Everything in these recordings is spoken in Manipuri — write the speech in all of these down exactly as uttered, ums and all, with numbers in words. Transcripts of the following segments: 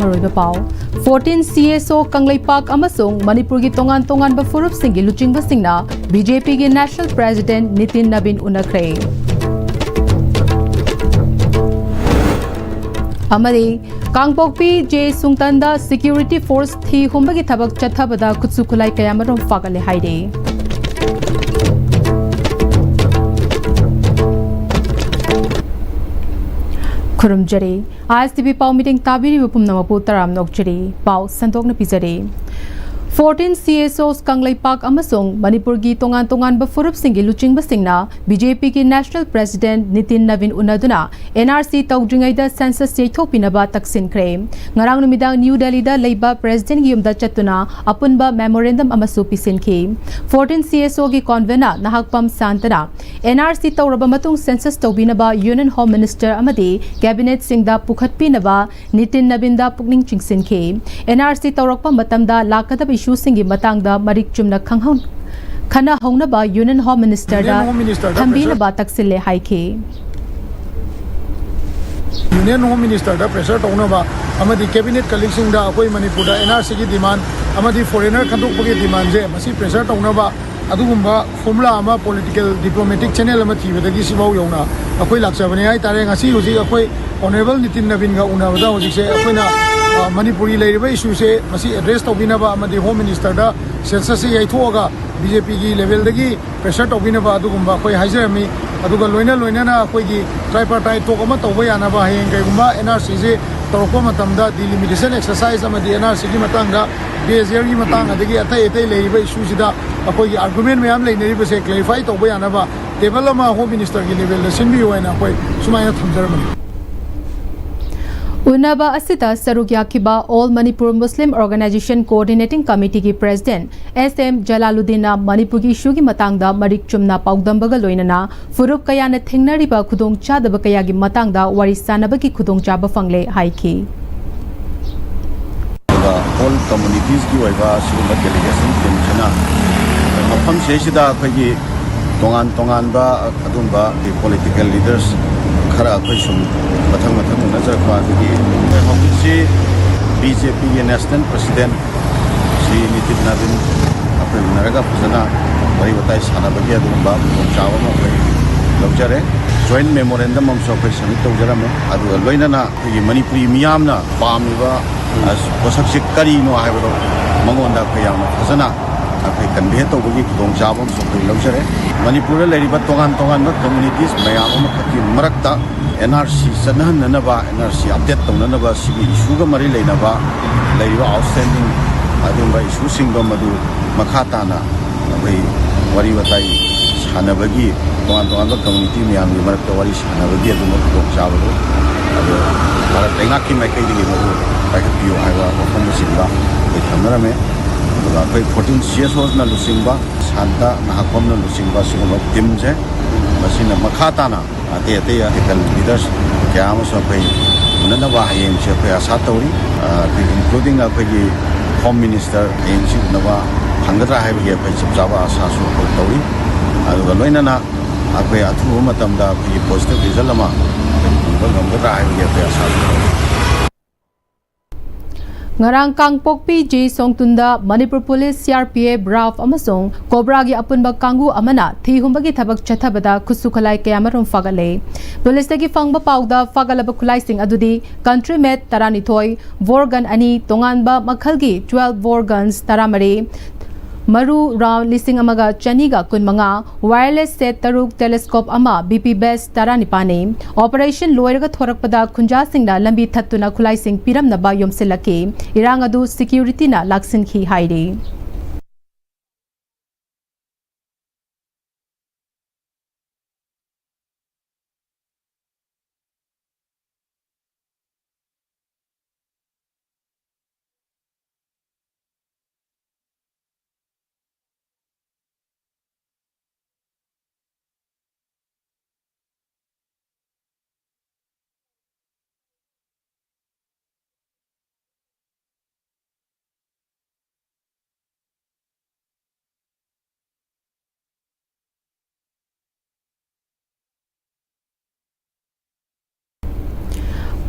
ꯃꯔꯨꯑꯣꯏꯕ ꯄꯥꯎ꯫ Fourteen C S O Kangleipak ꯑꯃꯁꯨꯡ ꯃꯅꯤꯄꯨꯔꯒꯤ ꯇꯣꯉꯥꯟ ꯇꯣꯉꯥꯟꯕ ꯐꯨꯔꯨꯞꯁꯤꯡꯒꯤ ꯂꯨꯆꯤꯡꯕꯁꯤꯡꯅ B J P ꯒꯤ National President ꯅꯤꯇꯤꯟ ꯅꯕꯤꯟ ꯎꯅꯈ꯭ꯔꯦ꯫ ꯑꯃꯗꯤ ꯀꯥꯡꯄꯣꯛꯄꯤ ꯖꯦ ꯁꯨꯡꯇꯟꯗ security force ꯊꯤ ꯍꯨꯝꯕꯒꯤ ꯊꯕꯛ ꯆꯠꯊꯕꯗ ꯈꯨꯠꯁꯨ ꯈꯨꯠꯂꯥꯏ ꯀꯌꯥꯃꯔꯨꯝ ꯐꯥꯒꯠꯂꯦ ꯍꯥꯏꯔꯤ꯫ ꯈꯨꯔꯨꯝꯖꯔꯤ꯫ I S T V ꯄꯥꯎ ꯃꯤꯇꯤꯡ ꯇꯥꯕꯤꯔꯤꯕ ꯄꯨꯝꯅꯃꯛꯄꯨ ꯇꯔꯥꯝꯅ ꯑꯣꯛꯆꯔꯤ꯫ ꯄꯥꯎ ꯁꯟꯗꯣꯛꯅ ꯄꯤꯖꯔꯤ꯫ Fourteen C S Os Kangleipak ꯑꯃꯁꯨꯡ ꯃꯅꯤꯄꯨꯔꯒꯤ ꯇꯣꯉꯥꯟ ꯇꯣꯉꯥꯟꯕ ꯐꯨꯔꯨꯞꯁꯤꯡꯒꯤ ꯂꯨꯆꯤꯡꯕꯁꯤꯡꯅ B J P ꯒꯤ National President ꯅꯤꯇꯤꯟ ꯅꯕꯤꯟ ꯎꯅꯗꯨꯅ N R C ꯇꯧꯗ꯭ꯔꯤꯉꯩꯗ census ꯌꯩꯊꯣꯛꯄꯤꯅꯕ ꯇꯛꯁꯤꯟꯈ꯭ꯔꯦ꯫ ꯉꯔꯥꯡ ꯅꯨꯃꯤꯗꯥꯡ ꯅ꯭ꯌꯨ ꯗꯦꯜꯂꯤꯗ ꯂꯩꯕ President ꯒꯤ ꯌꯨꯝꯗ ꯆꯠꯇꯨꯅ ꯑꯄꯨꯟꯕ memorandum ꯑꯃꯁꯨ ꯄꯤꯁꯤꯟꯈꯤ꯫ Fourteen C S O ꯒꯤ convener Nahakpam ꯁꯥꯟꯇꯅ N R C ꯇꯧꯔꯕ ꯃꯇꯨꯡ census ꯇꯧꯕꯤꯅꯕ Union Home Minister ꯑꯃꯗꯤ Cabinet ꯁꯤꯡꯗ ꯄꯨꯈꯠꯄꯤꯅꯕ ꯅꯤꯇꯤꯟ ꯅꯕꯤꯟꯗ ꯄꯨꯛꯅꯤꯡ ꯆꯤꯡꯁꯤꯟꯈꯤ꯫ N R C ꯇꯧꯔꯛꯄ ꯃꯇꯝꯗ ꯂꯥꯛꯀꯗꯕ issue ꯁꯤꯡꯒꯤ ꯃꯇꯥꯡꯗ ꯃꯔꯤꯛ ꯆꯨꯝꯅ ꯈꯪꯍꯧ-, ꯈꯟꯅꯍꯧꯅꯕ Union Home Minister ꯗ Union Home Minister ꯗ ꯊꯝꯕꯤꯅꯕ ꯇꯛꯁꯤꯜꯂꯦ ꯍꯥꯏꯈꯤ꯫ Union Home Minister ꯗ pressure ꯇꯧꯅꯕ ꯑꯃꯗꯤ Cabinet colleague ꯁꯤꯡꯗ ꯑꯩꯈꯣꯏ ꯃꯅꯤꯄꯨꯔꯗ N R C ꯒꯤ demand ꯑꯃꯗꯤ foreigner ꯈꯟꯗꯣꯛꯄꯒꯤ demand ꯁꯦ ꯃꯁꯤ pressure ꯇꯧꯅꯕ ꯑꯗꯨꯒꯨꯝꯕ formula ꯑꯃ political diplomatic channel ꯑꯃ ꯊꯤꯕꯗꯒꯤ ꯁꯤꯐꯥꯎ ꯌꯧꯅ ꯑꯩꯈꯣꯏ ꯂꯥꯛꯆꯕꯅꯤ ꯍꯥꯏꯇꯥꯔꯦ꯫ ꯉꯁꯤ ꯍꯧꯖꯤꯛ ꯑꯩꯈꯣꯏ Honourable ꯅꯤꯇꯤꯟ ꯅꯕꯤꯟꯒ ꯎꯅꯕꯗ ꯍꯧꯖꯤꯛꯁꯦ ꯑꯩꯈꯣꯏꯅ, ꯑ, ꯃꯅꯤꯄꯨꯔꯒꯤ ꯂꯩꯔꯤꯕ issue ꯁꯦ ꯃꯁꯤ address ꯇꯧꯕꯤꯅꯕ ꯑꯃꯗꯤ Home Minister ꯗ census ꯁꯤ ꯌꯩꯊꯣꯛꯑꯒ B J P ꯒꯤ level ꯗꯒꯤ pressure ꯇꯧꯕꯤꯅꯕ ꯑꯗꯨꯒꯨꯝꯕ ꯑꯩꯈꯣꯏ ꯍꯥꯏꯖꯔꯝꯃꯤ꯫ ꯑꯗꯨꯒ ꯂꯣꯏꯅ ꯂꯣꯏꯅꯅ ꯑꯩꯈꯣꯏꯒꯤ tripartite talk ꯑꯃ ꯇꯧꯕ ꯌꯥꯅꯕ ꯍꯌꯦꯡ ꯀꯩꯒꯨꯝꯕ N R C ꯁꯤ ꯇꯧꯔꯛꯄ ꯃꯇꯝꯗ delimitation exercise ꯑꯃꯗꯤ N R C ꯒꯤ ꯃꯇꯥꯡꯗ, B S L ꯒꯤ ꯃꯇꯥꯡ ꯑꯗꯒꯤ ꯑꯇꯩ ꯑꯇꯩ ꯂꯩꯔꯤꯕ issue ꯁꯤꯗ ꯑꯩꯈꯣꯏꯒꯤ argument ꯃꯌꯥꯝ ꯂꯩꯅꯔꯤꯕꯁꯦ clarify ꯇꯧꯕ ꯌꯥꯅꯕ table ꯑꯃ Home Minister ꯒꯤ level ꯗ ꯁꯤꯟꯕꯤꯌꯨ ꯍꯥꯏꯅ ꯑꯩꯈꯣꯏ ꯁꯨꯃꯥꯏꯅ ꯊꯝꯖꯔꯝꯕꯅꯤ꯫ ꯎꯅꯕ ꯑꯁꯤꯗ ꯁꯔꯨꯛ ꯌꯥꯈꯤꯕ All Manipur Muslim Organisation Coordinating Committee ꯒꯤ President S M ꯖꯂꯥꯂꯨꯗꯤꯟꯅ ꯃꯅꯤꯄꯨꯔꯒꯤ issue ꯒꯤ ꯃꯇꯥꯡꯗ ꯃꯔꯤꯛ ꯆꯨꯝꯅ ꯄꯥꯎꯗꯝꯕꯒ ꯂꯣꯏꯅꯅ ꯐꯨꯔꯨꯞ ꯀꯌꯥꯅ ꯊꯦꯡꯅꯔꯤꯕ ꯈꯨꯗꯣꯡꯆꯥꯗꯕ ꯀꯌꯥꯒꯤ ꯃꯇꯥꯡꯗ ꯋꯥꯔꯤ ꯁꯥꯅꯕꯒꯤ ꯈꯨꯗꯣꯡꯆꯥꯕ ꯐꯪꯂꯦ ꯍꯥꯏꯈꯤ꯫ ꯑꯗꯨꯒ all communities ꯀꯤ ꯑꯣꯏꯕ ꯁꯤꯒꯨꯝꯕ delegation team ꯁꯤꯅ ꯃꯐꯝꯁꯤꯗꯩꯁꯤꯗ ꯑꯩꯈꯣꯏꯒꯤ ꯇꯣꯉꯥꯟ ꯇꯣꯉꯥꯟꯕ ꯑꯗꯨꯝꯕ political leaders ꯈꯔ ꯑꯩꯈꯣꯏ ꯁꯨꯝ ꯃꯊꯪ ꯃꯊꯪ ꯎꯅꯖꯔꯛꯄ ꯑꯗꯒꯤ ꯍꯧꯖꯤꯛꯁꯤ ꯕꯤ ꯖꯦ ꯄꯤꯒꯤ ꯅꯦꯁꯅꯦꯜ ꯄ꯭ꯔꯁꯤꯗꯦꯟ ꯁ꯭ꯔꯤ ꯅꯤꯇꯤꯟ ꯅꯕꯤꯟ ꯑꯩꯈꯣꯏ ꯎꯅꯔꯒ ꯐꯖꯅ ꯋꯥꯔꯤ ꯋꯥꯇꯥꯏ ꯁꯥꯟꯅꯕꯒꯤ ꯑꯗꯨꯒꯨꯝꯕ ꯈꯨꯗꯣꯡꯆꯥꯕ ꯑꯃ ꯑꯩꯈꯣꯏ ꯂꯧꯖꯔꯦ꯫ ꯖꯣꯏꯟ ꯃꯦꯃꯣꯔꯦꯟꯗꯝ ꯑꯃꯁꯨ ꯑꯩꯈꯣꯏ ꯁꯕꯃꯤꯠ ꯇꯧꯖꯔꯝꯃꯦ꯫ ꯑꯗꯨꯒ ꯂꯣꯏꯅꯅ ꯑꯩꯈꯣꯏꯒꯤ ꯃꯅꯤꯄꯨꯔꯤ ꯃꯤꯌꯥꯝꯅ ꯄꯥꯝꯃꯤꯕ, ꯑ, ꯄꯣꯠꯁꯛꯁꯤ ꯀꯔꯤꯅꯣ ꯍꯥꯏꯕꯗꯣ ꯃꯉꯣꯟꯗ ꯑꯩꯈꯣꯏ ꯌꯥꯝꯅ ꯐꯖꯅ ꯑꯩꯈꯣꯏ ꯀꯟꯚꯦ ꯇꯧꯕꯒꯤ ꯈꯨꯗꯣꯡꯆꯥꯕ ꯑꯃꯁꯨ ꯑꯩꯈꯣꯏ ꯂꯧꯖꯔꯦ꯫ ꯃꯅꯤꯄꯨꯔꯗ ꯂꯩꯔꯤꯕ ꯇꯣꯉꯥꯟ ꯇꯣꯉꯥꯟꯕ ꯀꯝꯃ꯭ꯌꯨꯅꯤꯇꯤꯁ ꯃꯌꯥꯝ ꯑꯃꯈꯛꯀꯤ ꯃꯔꯛꯇ ꯑꯦꯟ ꯑꯥꯔ ꯁꯤ ꯆꯠꯅꯍꯟꯅꯅꯕ, ꯑꯦꯟ ꯑꯥꯔ ꯁꯤ ꯑꯞꯗꯦꯠ ꯇꯧꯅꯅꯕ, ꯁꯤꯒꯤ ꯏꯁꯨꯒ ꯃꯔꯤ ꯂꯩꯅꯕ ꯂꯩꯔꯤꯕ ꯑꯥꯎꯠꯁ꯭ꯇꯦꯟꯗꯤꯡ ꯑꯗꯨꯒꯨꯝꯕ ꯏꯁꯨꯁꯤꯡꯗꯣ ꯃꯗꯨ ꯃꯈꯥ ꯇꯥꯅ ꯑꯩꯈꯣꯏ ꯋꯥꯔꯤ ꯋꯥꯇꯥꯏ ꯁꯥꯟꯅꯕꯒꯤ, ꯇꯣꯉꯥꯟ ꯇꯣꯉꯥꯟꯕ ꯀꯝꯃ꯭ꯌꯨꯅꯤꯇꯤ ꯃꯌꯥꯝꯒꯤ ꯃꯔꯛꯇ ꯋꯥꯔꯤ ꯁꯥꯟꯅꯕꯒꯤ ꯑꯗꯨꯒꯨꯝꯕ ꯈꯨꯗꯣꯡꯆꯥꯕꯗꯣ ꯑꯗꯨ ꯚꯥꯔꯠ ꯂꯩꯉꯥꯛꯀꯤ ꯃꯥꯏꯀꯩꯗꯒꯤ ꯃꯗꯨ ꯄꯥꯏꯈꯠꯄꯤꯌꯨ ꯍꯥꯏꯕ ꯋꯥꯐꯝꯅꯆꯤꯡꯕ ꯑꯩꯈꯣꯏ ꯊꯝꯅꯔꯝꯃꯦ꯫ ꯑꯗꯨꯒ ꯑꯩꯈꯣꯏ ꯐꯣꯔꯇꯤꯟ ꯁꯤ ꯑꯦꯁ ꯑꯣꯁꯅ ꯂꯨꯆꯤꯡꯕ, ꯁꯥꯟꯇ ꯅꯍꯥꯈꯣꯝꯅ ꯂꯨꯆꯤꯡꯕ ꯑꯁꯤꯒꯨꯝꯕ ꯇꯤꯝꯁꯦ, ꯃꯁꯤꯅ ꯃꯈꯥ ꯇꯥꯅ ꯑꯇꯩ ꯑꯇꯩ ꯂꯣꯀꯦꯜ ꯂꯤꯗꯔꯁ ꯀꯌꯥ ꯑꯃꯁꯨ ꯑꯩꯈꯣꯏ ꯎꯅꯅꯕ ꯍꯌꯦꯡꯁꯦ ꯑꯩꯈꯣꯏ ꯑꯥꯁꯥ ꯇꯧꯔꯤ꯫ ꯑ, ꯑꯩꯈꯣꯏ ꯏꯟꯀ꯭ꯂꯨꯗꯤꯡ ꯑꯩꯈꯣꯏꯒꯤ ꯍꯣꯝ ꯃꯤꯅꯤꯁꯇꯔ ꯍꯌꯦꯡꯁꯤ ꯎꯅꯕ ꯐꯪꯒꯗ꯭ꯔꯥ ꯍꯥꯏꯕꯒꯤ ꯑꯩꯈꯣꯏ ꯆꯞ ꯆꯥꯕ ꯑꯥꯁꯥꯁꯨ ꯑꯩꯈꯣꯏ ꯇꯧꯔꯤ꯫ ꯑꯗꯨꯒ ꯂꯣꯏꯅꯅ ꯑꯩꯈꯣꯏ ꯑꯊꯨꯕ ꯃꯇꯝꯗ ꯑꯩꯈꯣꯏꯒꯤ ꯄꯣꯖꯤꯇꯤꯚ ꯔꯤꯖꯜ ꯑꯃ ꯑꯩꯈꯣꯏ ꯐꯪꯕ ꯉꯝꯒꯗ꯭ꯔꯥ ꯍꯥꯏꯕꯒꯤ ꯑꯩꯈꯣꯏ ꯑꯥꯁꯥꯁꯨ ꯇꯧꯔꯤ꯫ ꯉꯔꯥꯡ ꯀꯥꯡꯄꯣꯛꯄꯤ ꯖꯤ ꯁꯣꯡꯇꯨꯟꯗ Manipur police, C R P F, RAF ꯑꯃꯁꯨꯡ ꯀꯣꯕ꯭ꯔꯥꯒꯤ ꯑꯄꯨꯟꯕ ꯀꯥꯡꯕꯨ ꯑꯃꯅ ꯊꯤ ꯍꯨꯝꯕꯒꯤ ꯊꯕꯛ ꯆꯠꯊꯕꯗ ꯈꯨꯠꯁꯨ ꯈꯨꯠꯂꯥꯏ ꯀꯌꯥꯃꯔꯨꯝ ꯐꯥꯒꯠꯂꯦ꯫ ꯄꯨꯂꯤꯁꯇꯒꯤ ꯐꯪꯕ ꯄꯥꯎꯗ ꯐꯥꯒꯠꯂꯕ ꯈꯨꯠꯂꯥꯏꯁꯤꯡ ꯑꯗꯨꯗꯤ ꯀꯟꯇ꯭ꯔꯤ ꯃꯦꯗ ꯇꯔꯥꯅꯤꯊꯣꯏ, ꯕꯣꯔ ꯒꯟ ꯑꯅꯤ, ꯇꯣꯉꯥꯟꯕ ꯃꯈꯜꯒꯤ ꯇ꯭ꯋꯦꯜꯐ ꯕꯣꯔ ꯒꯟꯁ ꯇꯔꯥꯃꯔꯤ, ꯃꯔꯨ ꯔꯥꯎꯟ ꯂꯤꯁꯤꯡ ꯑꯃꯒ ꯆꯅꯤꯒ ꯀꯨꯟꯃꯉꯥ, ꯋꯥꯌꯔꯂꯦꯁ ꯁꯦꯠ ꯇꯔꯨꯛ, ꯇꯦꯂꯦꯁꯀꯣꯞ ꯑꯃ, ꯕꯤ ꯄꯤ ꯕꯦꯁ ꯇꯔꯥꯅꯤꯄꯥꯟꯅꯤ꯫ ꯑꯣꯄꯔꯦꯁꯟ ꯂꯣꯏꯔꯒ ꯊꯣꯔꯛꯄꯗ ꯈꯨꯟꯖꯥꯁꯤꯡꯅ ꯂꯝꯕꯤ ꯊꯠꯇꯨꯅ ꯈꯨꯠꯂꯥꯏꯁꯤꯡ ꯄꯤꯔꯝꯅꯕ ꯌꯣꯝꯁꯤꯜꯂꯛꯈꯤ꯫ ꯏꯔꯥꯡ ꯑꯗꯨ ꯁꯦꯀ꯭ꯌꯨꯔꯤꯇꯤꯅ ꯂꯥꯛꯁꯤꯟꯈꯤ ꯍꯥꯏꯔꯤ꯫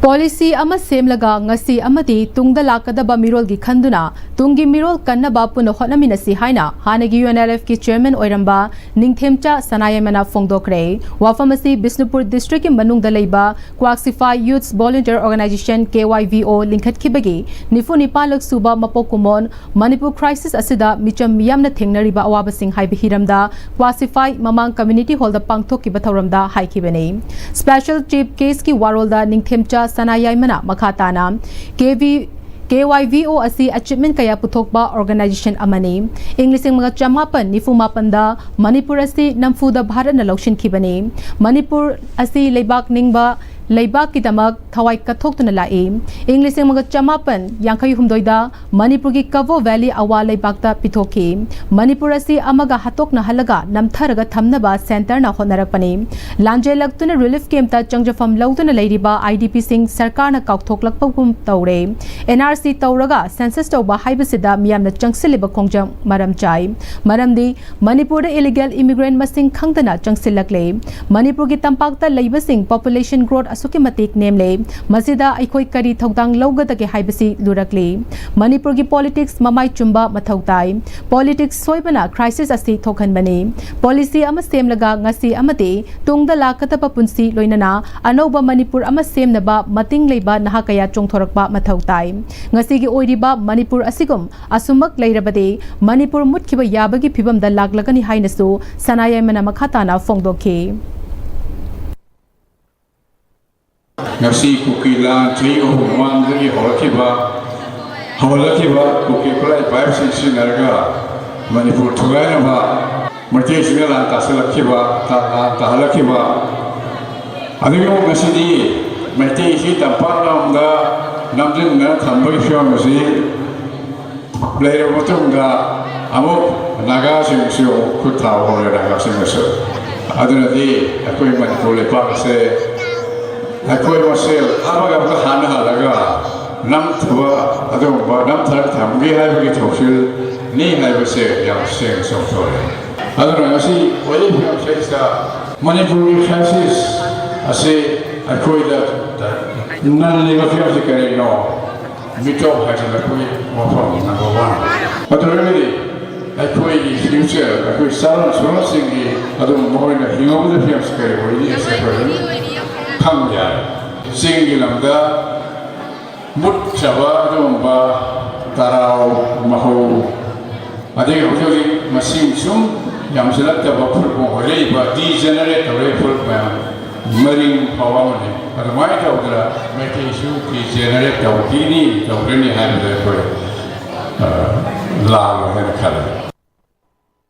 ꯄꯣꯂꯤꯁꯤ ꯑꯃ ꯁꯦꯝꯂꯒ ꯉꯁꯤ ꯑꯃꯗꯤ ꯇꯨꯡꯗ ꯂꯥꯛꯀꯗꯕ ꯃꯤꯔꯣꯜꯒꯤ ꯈꯟꯗꯨꯅ ꯇꯨꯡꯒꯤ ꯃꯤꯔꯣꯜ ꯀꯟꯅꯕ ꯄꯨꯟꯅ ꯍꯣꯠꯅꯃꯤꯟꯅꯁꯤ ꯍꯥꯏꯅ ꯍꯥꯟꯅꯒꯤ UNLFꯀꯤ chairman ꯑꯣꯏꯔꯝꯕ ꯅꯤꯡꯊꯦꯝꯆꯥ ꯁꯅꯥꯌꯥꯏꯃꯅ ꯐꯣꯡꯗꯣꯛꯈ꯭ꯔꯦ꯫ ꯋꯥꯐꯝ ꯑꯁꯤ ꯕꯤꯁꯅꯨꯄꯨꯔ districtꯀꯤ ꯃꯅꯨꯡꯗ ꯂꯩꯕ Kwak Sifai Youths Volunteer Organization, KYVO, ꯂꯤꯡꯈꯠꯈꯤꯕꯒꯤ ꯅꯤꯐꯨ ꯅꯤꯄꯥꯟꯂꯛ ꯁꯨꯕ ꯃꯄꯣꯛ ꯀꯨꯝꯑꯣꯟ ꯃꯅꯤꯄꯨꯔ crisis ꯑꯁꯤꯗ ꯃꯤꯆꯝ ꯃꯤꯌꯥꯝꯅ ꯊꯦꯡꯅꯔꯤꯕ ꯑꯋꯥꯕꯁꯤꯡ ꯍꯥꯏꯕ ꯍꯤꯔꯝꯗ Kwak Sifai ꯃꯃꯥꯡ community hallꯗ ꯄꯥꯡꯊꯣꯛꯈꯤꯕ ꯊꯧꯔꯝꯗ ꯍꯥꯏꯈꯤꯕꯅꯤ꯫ Special Chief Guestꯀꯤ ꯋꯥꯔꯣꯜꯗ ꯅꯤꯡꯊꯦꯝꯆꯥ ꯁꯅꯥꯌꯥꯏꯃꯅ ꯃꯈꯥ ꯇꯥꯅ, KV, KYVO ꯑꯁꯤ achievement ꯀꯌꯥ ꯄꯨꯊꯣꯛꯄ organization ꯑꯃꯅꯤ꯫ ꯏꯪ ꯂꯤꯁꯤꯡ ꯑꯃꯒ ꯆꯃꯥꯄꯟ ꯅꯤꯐꯨ ꯃꯥꯄꯟꯗ ꯃꯅꯤꯄꯨꯔ ꯑꯁꯤ ꯅꯝꯐꯨꯗ ꯚꯥꯔꯠꯅ ꯂꯧꯁꯤꯟꯈꯤꯕꯅꯤ꯫ ꯃꯅꯤꯄꯨꯔ ꯑꯁꯤ ꯂꯩꯕꯥꯛ ꯅꯤꯡꯕ ꯂꯩꯕꯥꯛꯀꯤꯗꯃꯛ ꯊꯋꯥꯏ ꯀꯠꯊꯣꯛꯇꯨꯅ ꯂꯥꯛꯏ꯫ ꯏꯪ ꯂꯤꯁꯤꯡ ꯑꯃꯒ ꯆꯃꯥꯄꯟ ꯌꯥꯡꯈꯩ ꯍꯨꯝꯗꯣꯏꯗ ꯃꯅꯤꯄꯨꯔꯒꯤ ꯀꯕꯣ valley ꯑꯋꯥ ꯂꯩꯕꯥꯛꯇ ꯄꯤꯊꯣꯛꯈꯤ꯫ ꯃꯅꯤꯄꯨꯔ ꯑꯁꯤ ꯑꯃꯒ ꯍꯥꯠꯇꯣꯛꯅꯍꯜꯂꯒ ꯅꯝꯊꯔꯒ ꯊꯝꯅꯕ centreꯅ ꯍꯣꯠꯅꯔꯛꯄꯅꯤ꯫ ꯂꯥꯟꯖꯦꯜꯂꯛꯇꯨꯅ relief campꯇ ꯆꯪꯖꯐꯝ ꯂꯧꯗꯨꯅ ꯂꯩꯔꯤꯕ IDPꯁꯤꯡ ꯁꯔꯀꯥꯔꯅ ꯀꯥꯎꯊꯣꯛꯂꯛꯄꯒꯨꯝ ꯇꯧꯔꯦ꯫ NRC ꯇꯧꯔꯒ census ꯇꯧꯕ ꯍꯥꯏꯕꯁꯤꯗ ꯃꯤꯌꯥꯝꯅ ꯆꯪꯁꯤꯜꯂꯤꯕ ꯈꯣꯡꯖꯪ ꯃꯔꯝ ꯆꯥꯏ꯫ ꯃꯔꯝꯗꯤ ꯃꯅꯤꯄꯨꯔꯗ illegal immigrant ꯃꯁꯤꯡ ꯈꯪꯗꯅ ꯆꯪꯁꯤꯜꯂꯛꯂꯦ꯫ ꯃꯅꯤꯄꯨꯔꯒꯤ ꯇꯝꯄꯥꯛꯇ ꯂꯩꯕꯁꯤꯡ population growth ꯑꯁꯨꯛꯀꯤ ꯃꯇꯤꯛ ꯅꯦꯝꯂꯦ꯫ ꯃꯁꯤꯗ ꯑꯩꯈꯣꯏ ꯀꯔꯤ ꯊꯧꯗꯥꯡ ꯂꯧꯒꯗꯒꯦ ꯍꯥꯏꯕꯁꯤ ꯂꯨꯔꯛꯂꯤ꯫ ꯃꯅꯤꯄꯨꯔꯒꯤ politics ꯃꯃꯥꯏ ꯆꯨꯝꯕ ꯃꯊꯧ ꯇꯥꯏ꯫ Politics ꯁꯣꯏꯕꯅ crisis ꯑꯁꯤ ꯊꯣꯛꯍꯟꯕꯅꯤ꯫ Policy ꯑꯃ ꯁꯦꯝꯂꯒ ꯉꯁꯤ ꯑꯃꯗꯤ ꯇꯨꯡꯗ ꯂꯥꯛꯀꯗꯕ ꯄꯨꯟꯁꯤ ꯂꯣꯏꯅꯅ ꯑꯅꯧꯕ ꯃꯅꯤꯄꯨꯔ ꯑꯃ ꯁꯦꯝꯅꯕ ꯃꯇꯤꯡ ꯂꯩꯕ ꯅꯍꯥ ꯀꯌꯥ ꯆꯣꯡꯊꯣꯔꯛꯄ ꯃꯊꯧ ꯇꯥꯏ꯫ ꯉꯁꯤꯒꯤ ꯑꯣꯏꯔꯤꯕ ꯃꯅꯤꯄꯨꯔ ꯑꯁꯤꯒꯨꯝ ꯑꯁꯨꯝꯃꯛ ꯂꯩꯔꯕꯗꯤ ꯃꯅꯤꯄꯨꯔ ꯃꯨꯠꯈꯤꯕ ꯌꯥꯕꯒꯤ ꯐꯤꯕꯝꯗ ꯂꯥꯛꯂꯒꯅꯤ ꯍꯥꯏꯅꯁꯨ ꯁꯅꯥꯌꯥꯏꯃꯅ ꯃꯈꯥ ꯇꯥꯅ ꯐꯣꯡꯗꯣꯛꯈꯤ꯫ ꯉꯁꯤ ꯀꯨꯀꯤ ꯂꯥꯟ ꯆꯍꯤ ꯑꯍꯨꯝ ꯃꯃꯥꯡꯗꯒꯤ ꯍꯧꯔꯛꯈꯤꯕ, ꯍꯧꯍꯜꯂꯛꯈꯤꯕ ꯀꯨꯀꯤ ꯈꯨꯠꯂꯥꯏ ꯄꯥꯏꯞꯁꯤꯡ ꯁꯤꯖꯤꯟꯅꯔꯒ ꯃꯅꯤꯄꯨꯔ ꯊꯨꯒꯥꯏꯅꯕ ꯃꯩꯇꯩꯁꯤꯡꯅ ꯂꯥꯟ ꯇꯥꯁꯜꯂꯛꯈꯤꯕ, ꯂꯥꯟ ꯇꯥꯍꯜꯂꯛꯈꯤꯕ, ꯑꯗꯨꯒꯤ ꯉꯁꯤꯗꯤ ꯃꯩꯇꯩꯁꯤ ꯇꯝꯄꯥꯛ ꯂꯝꯗ ꯅꯝꯁꯤꯟꯗꯅ ꯊꯝꯕꯒꯤ ꯐꯤꯕꯝ ꯑꯁꯤ ꯂꯩꯔꯕ ꯃꯇꯨꯡꯗ ꯑꯃꯨꯛ ꯅꯥꯒꯥꯁꯤꯡꯁꯨ ꯑꯃꯨꯛ ꯈꯨꯠ ꯊꯥꯕ ꯍꯧꯔꯦ, ꯅꯥꯒꯥꯁꯤꯡꯅꯁꯨ꯫ ꯑꯗꯨꯅꯗꯤ ꯑꯩꯈꯣꯏ ꯃꯅꯤꯄꯨꯔ ꯂꯩꯄꯥꯛ ꯑꯁꯦ ꯑꯩꯈꯣꯏ ꯃꯁꯦꯜ ꯑꯃꯒ ꯑꯃꯒ ꯍꯥꯟꯅ ꯍꯜꯂꯒ ꯅꯝꯊꯕ, ꯑꯗꯨꯒꯨꯝꯕ ꯅꯝꯊꯔ ꯊꯝꯒꯦ ꯍꯥꯏꯕꯒꯤ ꯊꯧꯁꯤꯜꯅꯤ ꯍꯥꯏꯕꯁꯦ ꯌꯥꯝ ꯁꯦꯡꯅ ꯆꯣꯡꯊꯣꯔꯛꯑꯦ꯫ ꯑꯗꯨꯅ ꯉꯁꯤ ꯑꯣꯏꯔꯤꯕ ꯐꯤꯕꯝꯁꯤꯗ ꯃꯅꯤꯄꯨꯔꯒꯤ crisis ꯑꯁꯤ ꯑꯩꯈꯣꯏꯗ ꯅꯜꯂꯤꯕ ꯐꯤꯕꯝꯁꯤ ꯀꯔꯤꯅꯣ? ꯃꯤꯇꯣꯞ ꯍꯥꯏꯁꯤꯜꯂꯛꯄꯒꯤ ꯋꯥꯐꯝ ꯅꯝꯕꯔ ꯋꯥꯟ꯫ ꯑꯗꯨ ꯑꯣꯏꯔꯒꯗꯤ ꯑꯩꯈꯣꯏꯒꯤ ꯐ꯭ꯌꯨꯆꯔ, ꯑꯩꯈꯣꯏ ꯆꯥꯔꯣꯟ ꯁꯨꯔꯣꯟꯁꯤꯡꯒꯤ ꯑꯗꯨꯝ ꯃꯈꯣꯏꯅ ꯍꯤꯡꯍꯧꯒꯗꯕ ꯐꯤꯕꯝꯁꯤ ꯀꯔꯤ ꯑꯣꯏꯅꯤ ꯍꯥꯏꯁꯦ ꯑꯩꯈꯣꯏ ꯑꯗꯨꯝ ꯈꯪꯕ ꯌꯥꯔꯦ꯫ ꯆꯤꯡꯒꯤ ꯂꯝꯗ ꯃꯨꯠꯈ꯭ꯔꯕ ꯑꯗꯨꯒꯨꯝꯕ ꯇꯔꯥꯎ, ꯃꯍꯧ, ꯑꯗꯒꯤ ꯍꯧꯖꯤꯛ ꯍꯧꯖꯤꯛ ꯃꯁꯤꯡ ꯁꯨꯝ ꯌꯥꯝꯁꯤꯜꯂꯛꯇꯕ ꯐꯨꯔꯨꯞ ꯑꯣꯏꯔꯛꯏꯕ, ꯗꯤꯖꯦꯅꯔꯦꯠ ꯇꯧꯔꯛꯏꯕ ꯐꯨꯔꯨꯞ ꯃꯌꯥꯝ, ꯃꯔꯤꯡ ꯐꯥꯎꯕ ꯑꯃꯅꯤ꯫ ꯑꯗꯨꯃꯥꯏꯅ ꯇꯧꯗꯅ ꯃꯩꯇꯩꯁꯨ ꯗꯤꯖꯦꯅꯔꯦꯠ ꯇꯧꯈꯤꯅꯤ, ꯇꯧꯈꯤꯅꯤ ꯍꯥꯏꯕꯗ ꯑꯩꯈꯣꯏ, ꯑ, ꯂꯥꯜꯂꯣꯏ ꯍꯥꯏꯅ ꯈꯜꯂꯤ꯫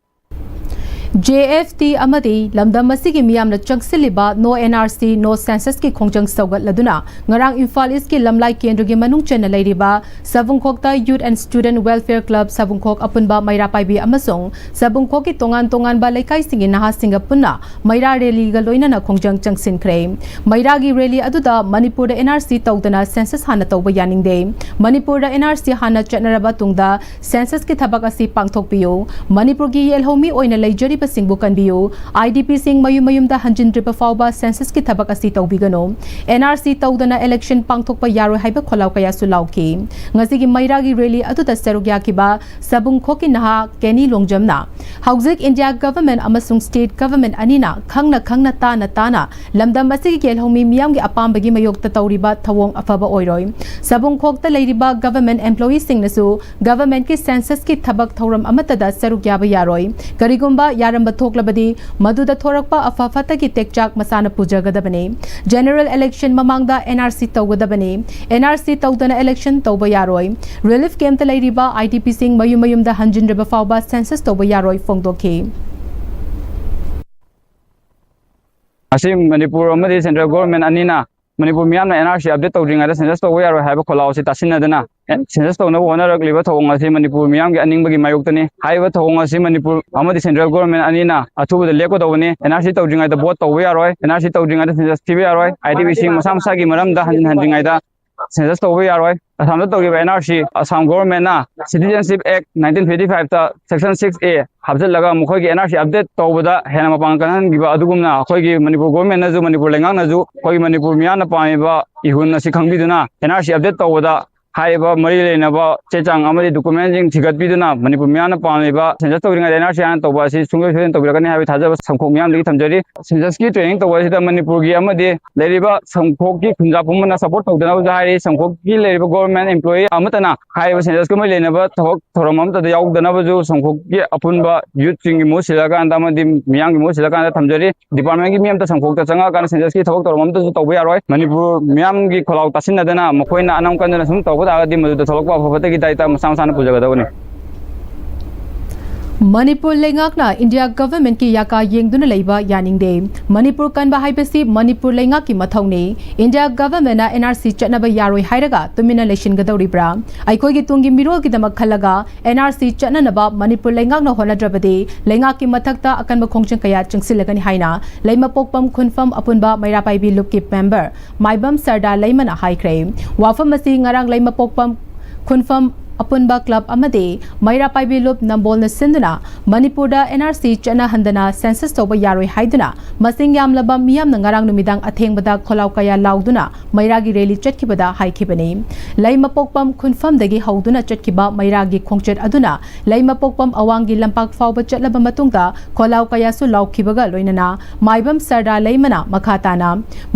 ꯖꯦ ꯑꯦꯐ ꯇꯤ ꯑꯃꯗꯤ ꯂꯝꯗꯝ ꯑꯁꯤꯒꯤ ꯃꯤꯌꯥꯝꯅ ꯆꯪꯁꯤꯜꯂꯤꯕ No N R C No Census ꯀꯤ ꯈꯣꯡꯖꯪ ꯁꯧꯒꯠꯂꯗꯨꯅ ꯉꯔꯥꯡ ꯏꯝꯐꯥꯜ ꯏꯁꯀꯤ ꯂꯝꯂꯥꯏ ꯀꯦꯟꯗ꯭ꯔꯒꯤ ꯃꯅꯨꯡ ꯆꯟꯅ ꯂꯩꯔꯤꯕ ꯁꯕꯨꯡꯈꯣꯛꯇ Youth and Student Welfare Club ꯁꯕꯨꯡꯈꯣꯛ ꯑꯄꯨꯟꯕ ꯃꯩꯔꯥ ꯄꯥꯏꯕꯤ ꯑꯃꯁꯨꯡ ꯁꯕꯨꯡꯈꯣꯛꯀꯤ ꯇꯣꯉꯥꯟ ꯇꯣꯉꯥꯟꯕ ꯂꯩꯀꯥꯏꯁꯤꯡꯒꯤ ꯅꯍꯥꯁꯤꯡꯒ ꯄꯨꯟꯅ ꯃꯩꯔꯥ ꯔꯦꯂꯤꯒ ꯂꯣꯏꯅꯅ ꯈꯣꯡꯖꯪ ꯆꯪꯁꯤꯟꯈ꯭ꯔꯦ꯫ ꯃꯩꯔꯥꯒꯤ ꯔꯦꯂꯤ ꯑꯗꯨꯗ ꯃꯅꯤꯄꯨꯔꯗ N R C ꯇꯧꯗꯅ census ꯍꯥꯟꯅ ꯇꯧꯕ ꯌꯥꯅꯤꯡꯗꯦ, ꯃꯅꯤꯄꯨꯔꯗ N R C ꯍꯥꯟꯅ ꯆꯠꯅꯔꯕ ꯇꯨꯡꯗ census ꯀꯤ ꯊꯕꯛ ꯑꯁꯤ ꯄꯥꯡꯊꯣꯛꯄꯤꯌꯨ, ꯃꯅꯤꯄꯨꯔꯒꯤ ꯌꯦꯜꯍꯧꯃꯤ ꯑꯣꯏꯅ ꯂꯩꯖꯔꯤꯕꯁꯤꯡꯕꯨ ꯀꯟꯕꯤꯌꯨ, I D P ꯁꯤꯡ ꯃꯌꯨꯝ ꯃꯌꯨꯝꯗ ꯍꯟꯖꯤꯟꯗ꯭ꯔꯤꯕ ꯐꯥꯎꯕ census ꯀꯤ ꯊꯕꯛ ꯑꯁꯤ ꯇꯧꯕꯤꯒꯅꯨ, N R C ꯇꯧꯗꯅ election ꯄꯥꯡꯊꯣꯛꯄ ꯌꯥꯔꯣꯏ ꯍꯥꯏꯕ ꯈꯣꯜꯂꯥꯎ ꯀꯌꯥꯁꯨ ꯂꯥꯎꯈꯤ꯫ ꯉꯁꯤꯒꯤ ꯃꯩꯔꯥꯒꯤ ꯔꯦꯂꯤ ꯑꯗꯨꯗ ꯁꯔꯨꯛ ꯌꯥꯈꯤꯕ ꯁꯕꯨꯡꯈꯣꯛꯀꯤ ꯅꯍꯥ ꯀꯦꯅꯤ ꯂꯣꯡꯖꯝꯅ ꯍꯧꯖꯤꯛ India government ꯑꯃꯁꯨꯡ state government ꯑꯅꯤꯅ ꯈꯪꯅ ꯈꯪꯅ ꯇꯥꯅ ꯇꯥꯅ ꯂꯝꯗꯝ ꯑꯁꯤꯒꯤ ꯌꯦꯜꯍꯧꯃꯤ ꯃꯤꯌꯥꯝꯒꯤ ꯑꯄꯥꯝꯕꯒꯤ ꯃꯥꯌꯣꯛꯇ ꯇꯧꯔꯤꯕ ꯊꯧꯑꯣꯡ ꯑꯐꯕ ꯑꯣꯏꯔꯣꯏ꯫ ꯁꯕꯨꯡꯈꯣꯛꯇ ꯂꯩꯔꯤꯕ government employee ꯁꯤꯡꯅꯁꯨ government ꯀꯤ census ꯀꯤ ꯊꯕꯛ ꯊꯧꯔꯝ ꯑꯃꯠꯇꯗ ꯁꯔꯨꯛ ꯌꯥꯕ ꯌꯥꯔꯣꯏ꯫ ꯀꯔꯤꯒꯨꯝꯕ ꯌꯥꯔꯝꯕ ꯊꯣꯛꯂꯕꯗꯤ ꯃꯗꯨꯗ ꯊꯣꯔꯛꯄ ꯑꯐ ꯐꯠꯇꯒꯤ ꯇꯦꯛꯆꯥꯛ ꯃꯁꯥꯅ ꯄꯨꯖꯒꯗꯕꯅꯤ꯫ General election ꯃꯃꯥꯡꯗ N R C ꯇꯧꯒꯗꯕꯅꯤ꯫ N R C ꯇꯧꯗꯅ election ꯇꯧꯕ ꯌꯥꯔꯣꯏ꯫ Relief camp ꯇ ꯂꯩꯔꯤꯕ I D P ꯁꯤꯡ ꯃꯌꯨꯝ ꯃꯌꯨꯝꯗ ꯍꯟꯖꯤꯟꯗ꯭ꯔꯤꯕ ꯐꯥꯎꯕ census ꯇꯧꯕ ꯌꯥꯔꯣꯏ ꯐꯣꯡꯗꯣꯛꯈꯤ꯫ ꯑꯁꯤ ꯃꯅꯤꯄꯨꯔ ꯑꯃꯗꯤ central government ꯑꯅꯤꯅ ꯃꯅꯤꯄꯨꯔ ꯃꯤꯌꯥꯝꯅ N R C update ꯇꯧꯗ꯭ꯔꯤꯉꯩꯗ census ꯇꯧꯕ ꯌꯥꯔꯣꯏ ꯍꯥꯏꯕ ꯈꯣꯜꯂꯥꯎ ꯑꯁꯤ ꯇꯥꯁꯤꯟꯅꯗꯨꯅ census ꯇꯧꯅꯕ ꯍꯣꯠꯅꯔꯛꯂꯤꯕ ꯊꯧꯑꯣꯡ ꯑꯁꯤ ꯃꯅꯤꯄꯨꯔ ꯃꯤꯌꯥꯝꯒꯤ ꯑꯅꯤꯡꯕꯒꯤ ꯃꯥꯌꯣꯛꯇꯅꯤ꯫ ꯍꯥꯏꯔꯤꯕ ꯊꯧꯑꯣꯡ ꯑꯁꯤ ꯃꯅꯤꯄꯨꯔ ꯑꯃꯗꯤ central government ꯑꯅꯤꯅ ꯑꯊꯨꯕꯗ ꯂꯦꯞꯀꯗꯧꯕꯅꯤ꯫ N R C ꯇꯧꯗ꯭ꯔꯤꯉꯩꯗ vote ꯇꯧꯕ ꯌꯥꯔꯣꯏ, N R C ꯇꯧꯗ꯭ꯔꯤꯉꯩꯗ census ꯊꯤꯕ ꯌꯥꯔꯣꯏ, I D P ꯁꯤꯡ ꯃꯁꯥ ꯃꯁꯥꯒꯤ ꯃꯔꯝꯗ ꯍꯟꯖꯤꯟ ꯍꯟꯖꯤꯟꯉꯩꯗ census ꯇꯧꯕ ꯌꯥꯔꯣꯏ꯫ ꯑꯁꯥꯝꯗ ꯇꯧꯈꯤꯕ N R C, Assam government ꯅ Citizenship Act nineteen fifty five ꯇ section six A ꯍꯥꯞꯆꯤꯜꯂꯒ ꯃꯈꯣꯏꯒꯤ N R C update ꯇꯧꯕꯗ ꯍꯦꯟꯅ ꯃꯄꯥꯡꯒꯜ ꯀꯟꯍꯟꯈꯤꯕ ꯑꯗꯨꯒꯨꯝꯅ, ꯑꯩꯈꯣꯏꯒꯤ ꯃꯅꯤꯄꯨꯔ government ꯅꯁꯨ, ꯃꯅꯤꯄꯨꯔ ꯂꯩꯉꯥꯛꯅꯁꯨ ꯑꯩꯈꯣꯏꯒꯤ ꯃꯅꯤꯄꯨꯔ ꯃꯤꯌꯥꯝꯅ ꯄꯥꯝꯃꯤꯕ ꯏꯍꯨꯜ ꯑꯁꯤ ꯈꯪꯕꯤꯗꯨꯅ N R C update ꯇꯧꯕꯗ ꯍꯥꯏꯔꯤꯕ ꯃꯔꯤ ꯂꯩꯅꯕ ꯆꯦ ꯆꯥꯡ ꯑꯃꯗꯤ document ꯁꯤꯡ ꯊꯤꯒꯠꯄꯤꯗꯨꯅ ꯃꯅꯤꯄꯨꯔ ꯃꯤꯌꯥꯝꯅ ꯄꯥꯝꯂꯤꯕ census ꯇꯧꯗ꯭ꯔꯤꯉꯩꯗ N R C ꯍꯥꯟꯅ ꯇꯧꯕ ꯑꯁꯤ ꯁꯨꯡꯁꯣꯏ ꯁꯣꯏꯗꯅ ꯇꯧꯕꯤꯔꯛꯀꯅꯤ ꯍꯥꯏꯕꯒꯤ ꯊꯥꯖꯕ ꯁꯪꯈꯣꯛ ꯃꯤꯌꯥꯝꯗꯒꯤ ꯊꯝꯖꯔꯤ꯫ Census ꯀꯤ training ꯇꯧꯕ ꯑꯁꯤꯗ ꯃꯅꯤꯄꯨꯔꯒꯤ ꯑꯃꯗꯤ ꯂꯩꯔꯤꯕ ꯁꯪꯈꯣꯛꯀꯤ ꯈꯨꯟꯖꯥ ꯄꯨꯝꯕꯅ support ꯇꯧꯗꯅꯕꯁꯨ ꯍꯥꯏꯔꯤ꯫ ꯁꯪꯈꯣꯛꯀꯤ ꯂꯩꯔꯤꯕ government employee ꯑꯃꯠꯇꯅ ꯍꯥꯏꯔꯤꯕ census ꯀꯤ ꯃꯔꯤ ꯂꯩꯅꯕ ꯊꯕꯛ ꯊꯧꯔꯝ ꯑꯃꯠꯇꯗ ꯌꯥꯎꯗꯅꯕꯁꯨ ꯁꯪꯈꯣꯛꯀꯤ ꯑꯄꯨꯟꯕ youth ꯁꯤꯡꯒꯤ ꯃꯍꯨꯠ ꯁꯤꯜꯂꯀꯥꯟꯗ ꯑꯃꯗꯤ ꯃꯤꯌꯥꯝꯒꯤ ꯃꯍꯨꯠ ꯁꯤꯜꯂꯀꯥꯟꯗ ꯊꯝꯖꯔꯤ꯫ Department ꯀꯤ ꯃꯤ ꯑꯃꯠꯇ ꯁꯪꯈꯣꯛꯇ ꯆꯪꯉꯛꯑꯀꯥꯟꯗ census ꯀꯤ ꯊꯕꯛ ꯊꯧꯔꯝ ꯑꯃꯠꯇꯁꯨ ꯇꯧꯕ ꯌꯥꯔꯣꯏ꯫ ꯃꯅꯤꯄꯨꯔ ꯃꯤꯌꯥꯝꯒꯤ ꯈꯣꯜꯂꯥꯎ ꯇꯥꯁꯤꯟꯅꯗꯅ ꯃꯈꯣꯏꯅ ꯑꯅꯝ ꯀꯟꯗꯅ ꯁꯨꯝ ꯇꯧꯕ ꯇꯥꯔꯒꯗꯤ ꯃꯗꯨꯗ ꯊꯣꯛꯂꯛꯄ ꯑꯐ ꯐꯠꯇꯒꯤ ꯗꯥꯏꯇ ꯃꯁꯥ ꯃꯁꯥꯅ ꯄꯨꯖꯒꯗꯕꯅꯤ꯫ ꯃꯅꯤꯄꯨꯔ ꯂꯩꯉꯥꯛꯅ ꯏꯟꯗꯤꯌꯥ government ꯀꯤ ꯌꯥꯀꯥ ꯌꯦꯡꯗꯨꯅ ꯂꯩꯕ ꯌꯥꯅꯤꯡꯗꯦ꯫ ꯃꯅꯤꯄꯨꯔ ꯀꯟꯕ ꯍꯥꯏꯕꯁꯤ ꯃꯅꯤꯄꯨꯔ ꯂꯩꯉꯥꯛꯀꯤ ꯃꯊꯧꯅꯤ꯫ ꯏꯟꯗꯤꯌꯥ government ꯅ N R C ꯆꯠꯅꯕ ꯌꯥꯔꯣꯏ ꯍꯥꯏꯔꯒ ꯇꯨꯃꯤꯟꯅ ꯂꯩꯁꯤꯟꯒꯗꯧꯔꯤꯕ꯭ꯔꯥ? ꯑꯩꯈꯣꯏꯒꯤ ꯇꯨꯡꯒꯤ ꯃꯤꯔꯣꯜꯒꯤꯗꯃꯛ ꯈꯜꯂꯒ N R C ꯆꯠꯅꯅꯕ ꯃꯅꯤꯄꯨꯔ ꯂꯩꯉꯥꯛꯅ ꯍꯣꯠꯅꯗ꯭ꯔꯕꯗꯤ ꯂꯩꯉꯥꯛꯀꯤ ꯃꯊꯛꯇ ꯑꯀꯟꯕ ꯈꯣꯡꯖꯪ ꯀꯌꯥ ꯆꯪꯁꯤꯜꯂꯒꯅꯤ ꯍꯥꯏꯅ ꯂꯩꯃꯄꯣꯛꯄꯝ ꯈꯨꯟꯐꯝ ꯑꯄꯨꯟꯕ ꯃꯩꯔꯥ ꯄꯥꯏꯕꯤ ꯂꯨꯞꯀꯤ member ꯃꯥꯏꯕꯝ ꯁꯔꯗꯥ ꯂꯩꯃꯅ ꯍꯥꯏꯈ꯭ꯔꯦ꯫ ꯋꯥꯐꯝ ꯑꯁꯤ ꯉꯔꯥꯡ ꯂꯩꯃꯄꯣꯛꯄꯝ ꯈꯨꯟꯐꯝ ꯑꯄꯨꯟꯕ club ꯑꯃꯗꯤ ꯃꯩꯔꯥ ꯄꯥꯏꯕꯤ ꯂꯨꯞ ꯅꯝꯕꯣꯜꯅ ꯁꯤꯟꯗꯨꯅ ꯃꯅꯤꯄꯨꯔꯗ N R C ꯆꯠꯅꯍꯟꯗꯅ census ꯇꯧꯕ ꯌꯥꯔꯣꯏ ꯍꯥꯏꯗꯨꯅ ꯃꯁꯤꯡ ꯌꯥꯝꯂꯕ ꯃꯤꯌꯥꯝꯅ ꯉꯔꯥꯡ ꯅꯨꯃꯤꯗꯥꯡ ꯑꯊꯦꯡꯕꯗ ꯈꯣꯜꯂꯥꯎ ꯀꯌꯥ ꯂꯥꯎꯗꯨꯅ ꯃꯩꯔꯥꯒꯤ rally ꯆꯠꯈꯤꯕꯗ ꯍꯥꯏꯈꯤꯕꯅꯤ꯫ ꯂꯩꯃꯄꯣꯛꯄꯝ ꯈꯨꯟꯐꯝꯗꯒꯤ ꯍꯧꯗꯨꯅ ꯆꯠꯈꯤꯕ ꯃꯩꯔꯥꯒꯤ ꯈꯣꯡꯆꯠ ꯑꯗꯨꯅ ꯂꯩꯃꯄꯣꯛꯄꯝ ꯑꯋꯥꯡꯒꯤ ꯂꯝꯄꯥꯛ ꯐꯥꯎꯕ ꯆꯠꯂꯕ ꯃꯇꯨꯡꯗ ꯈꯣꯜꯂꯥꯎ ꯀꯌꯥꯁꯨ ꯂꯥꯎꯈꯤꯕꯒ ꯂꯣꯏꯅꯅ ꯃꯥꯏꯕꯝ ꯁꯔꯗꯥ ꯂꯩꯃꯅ ꯃꯈꯥ ꯇꯥꯅ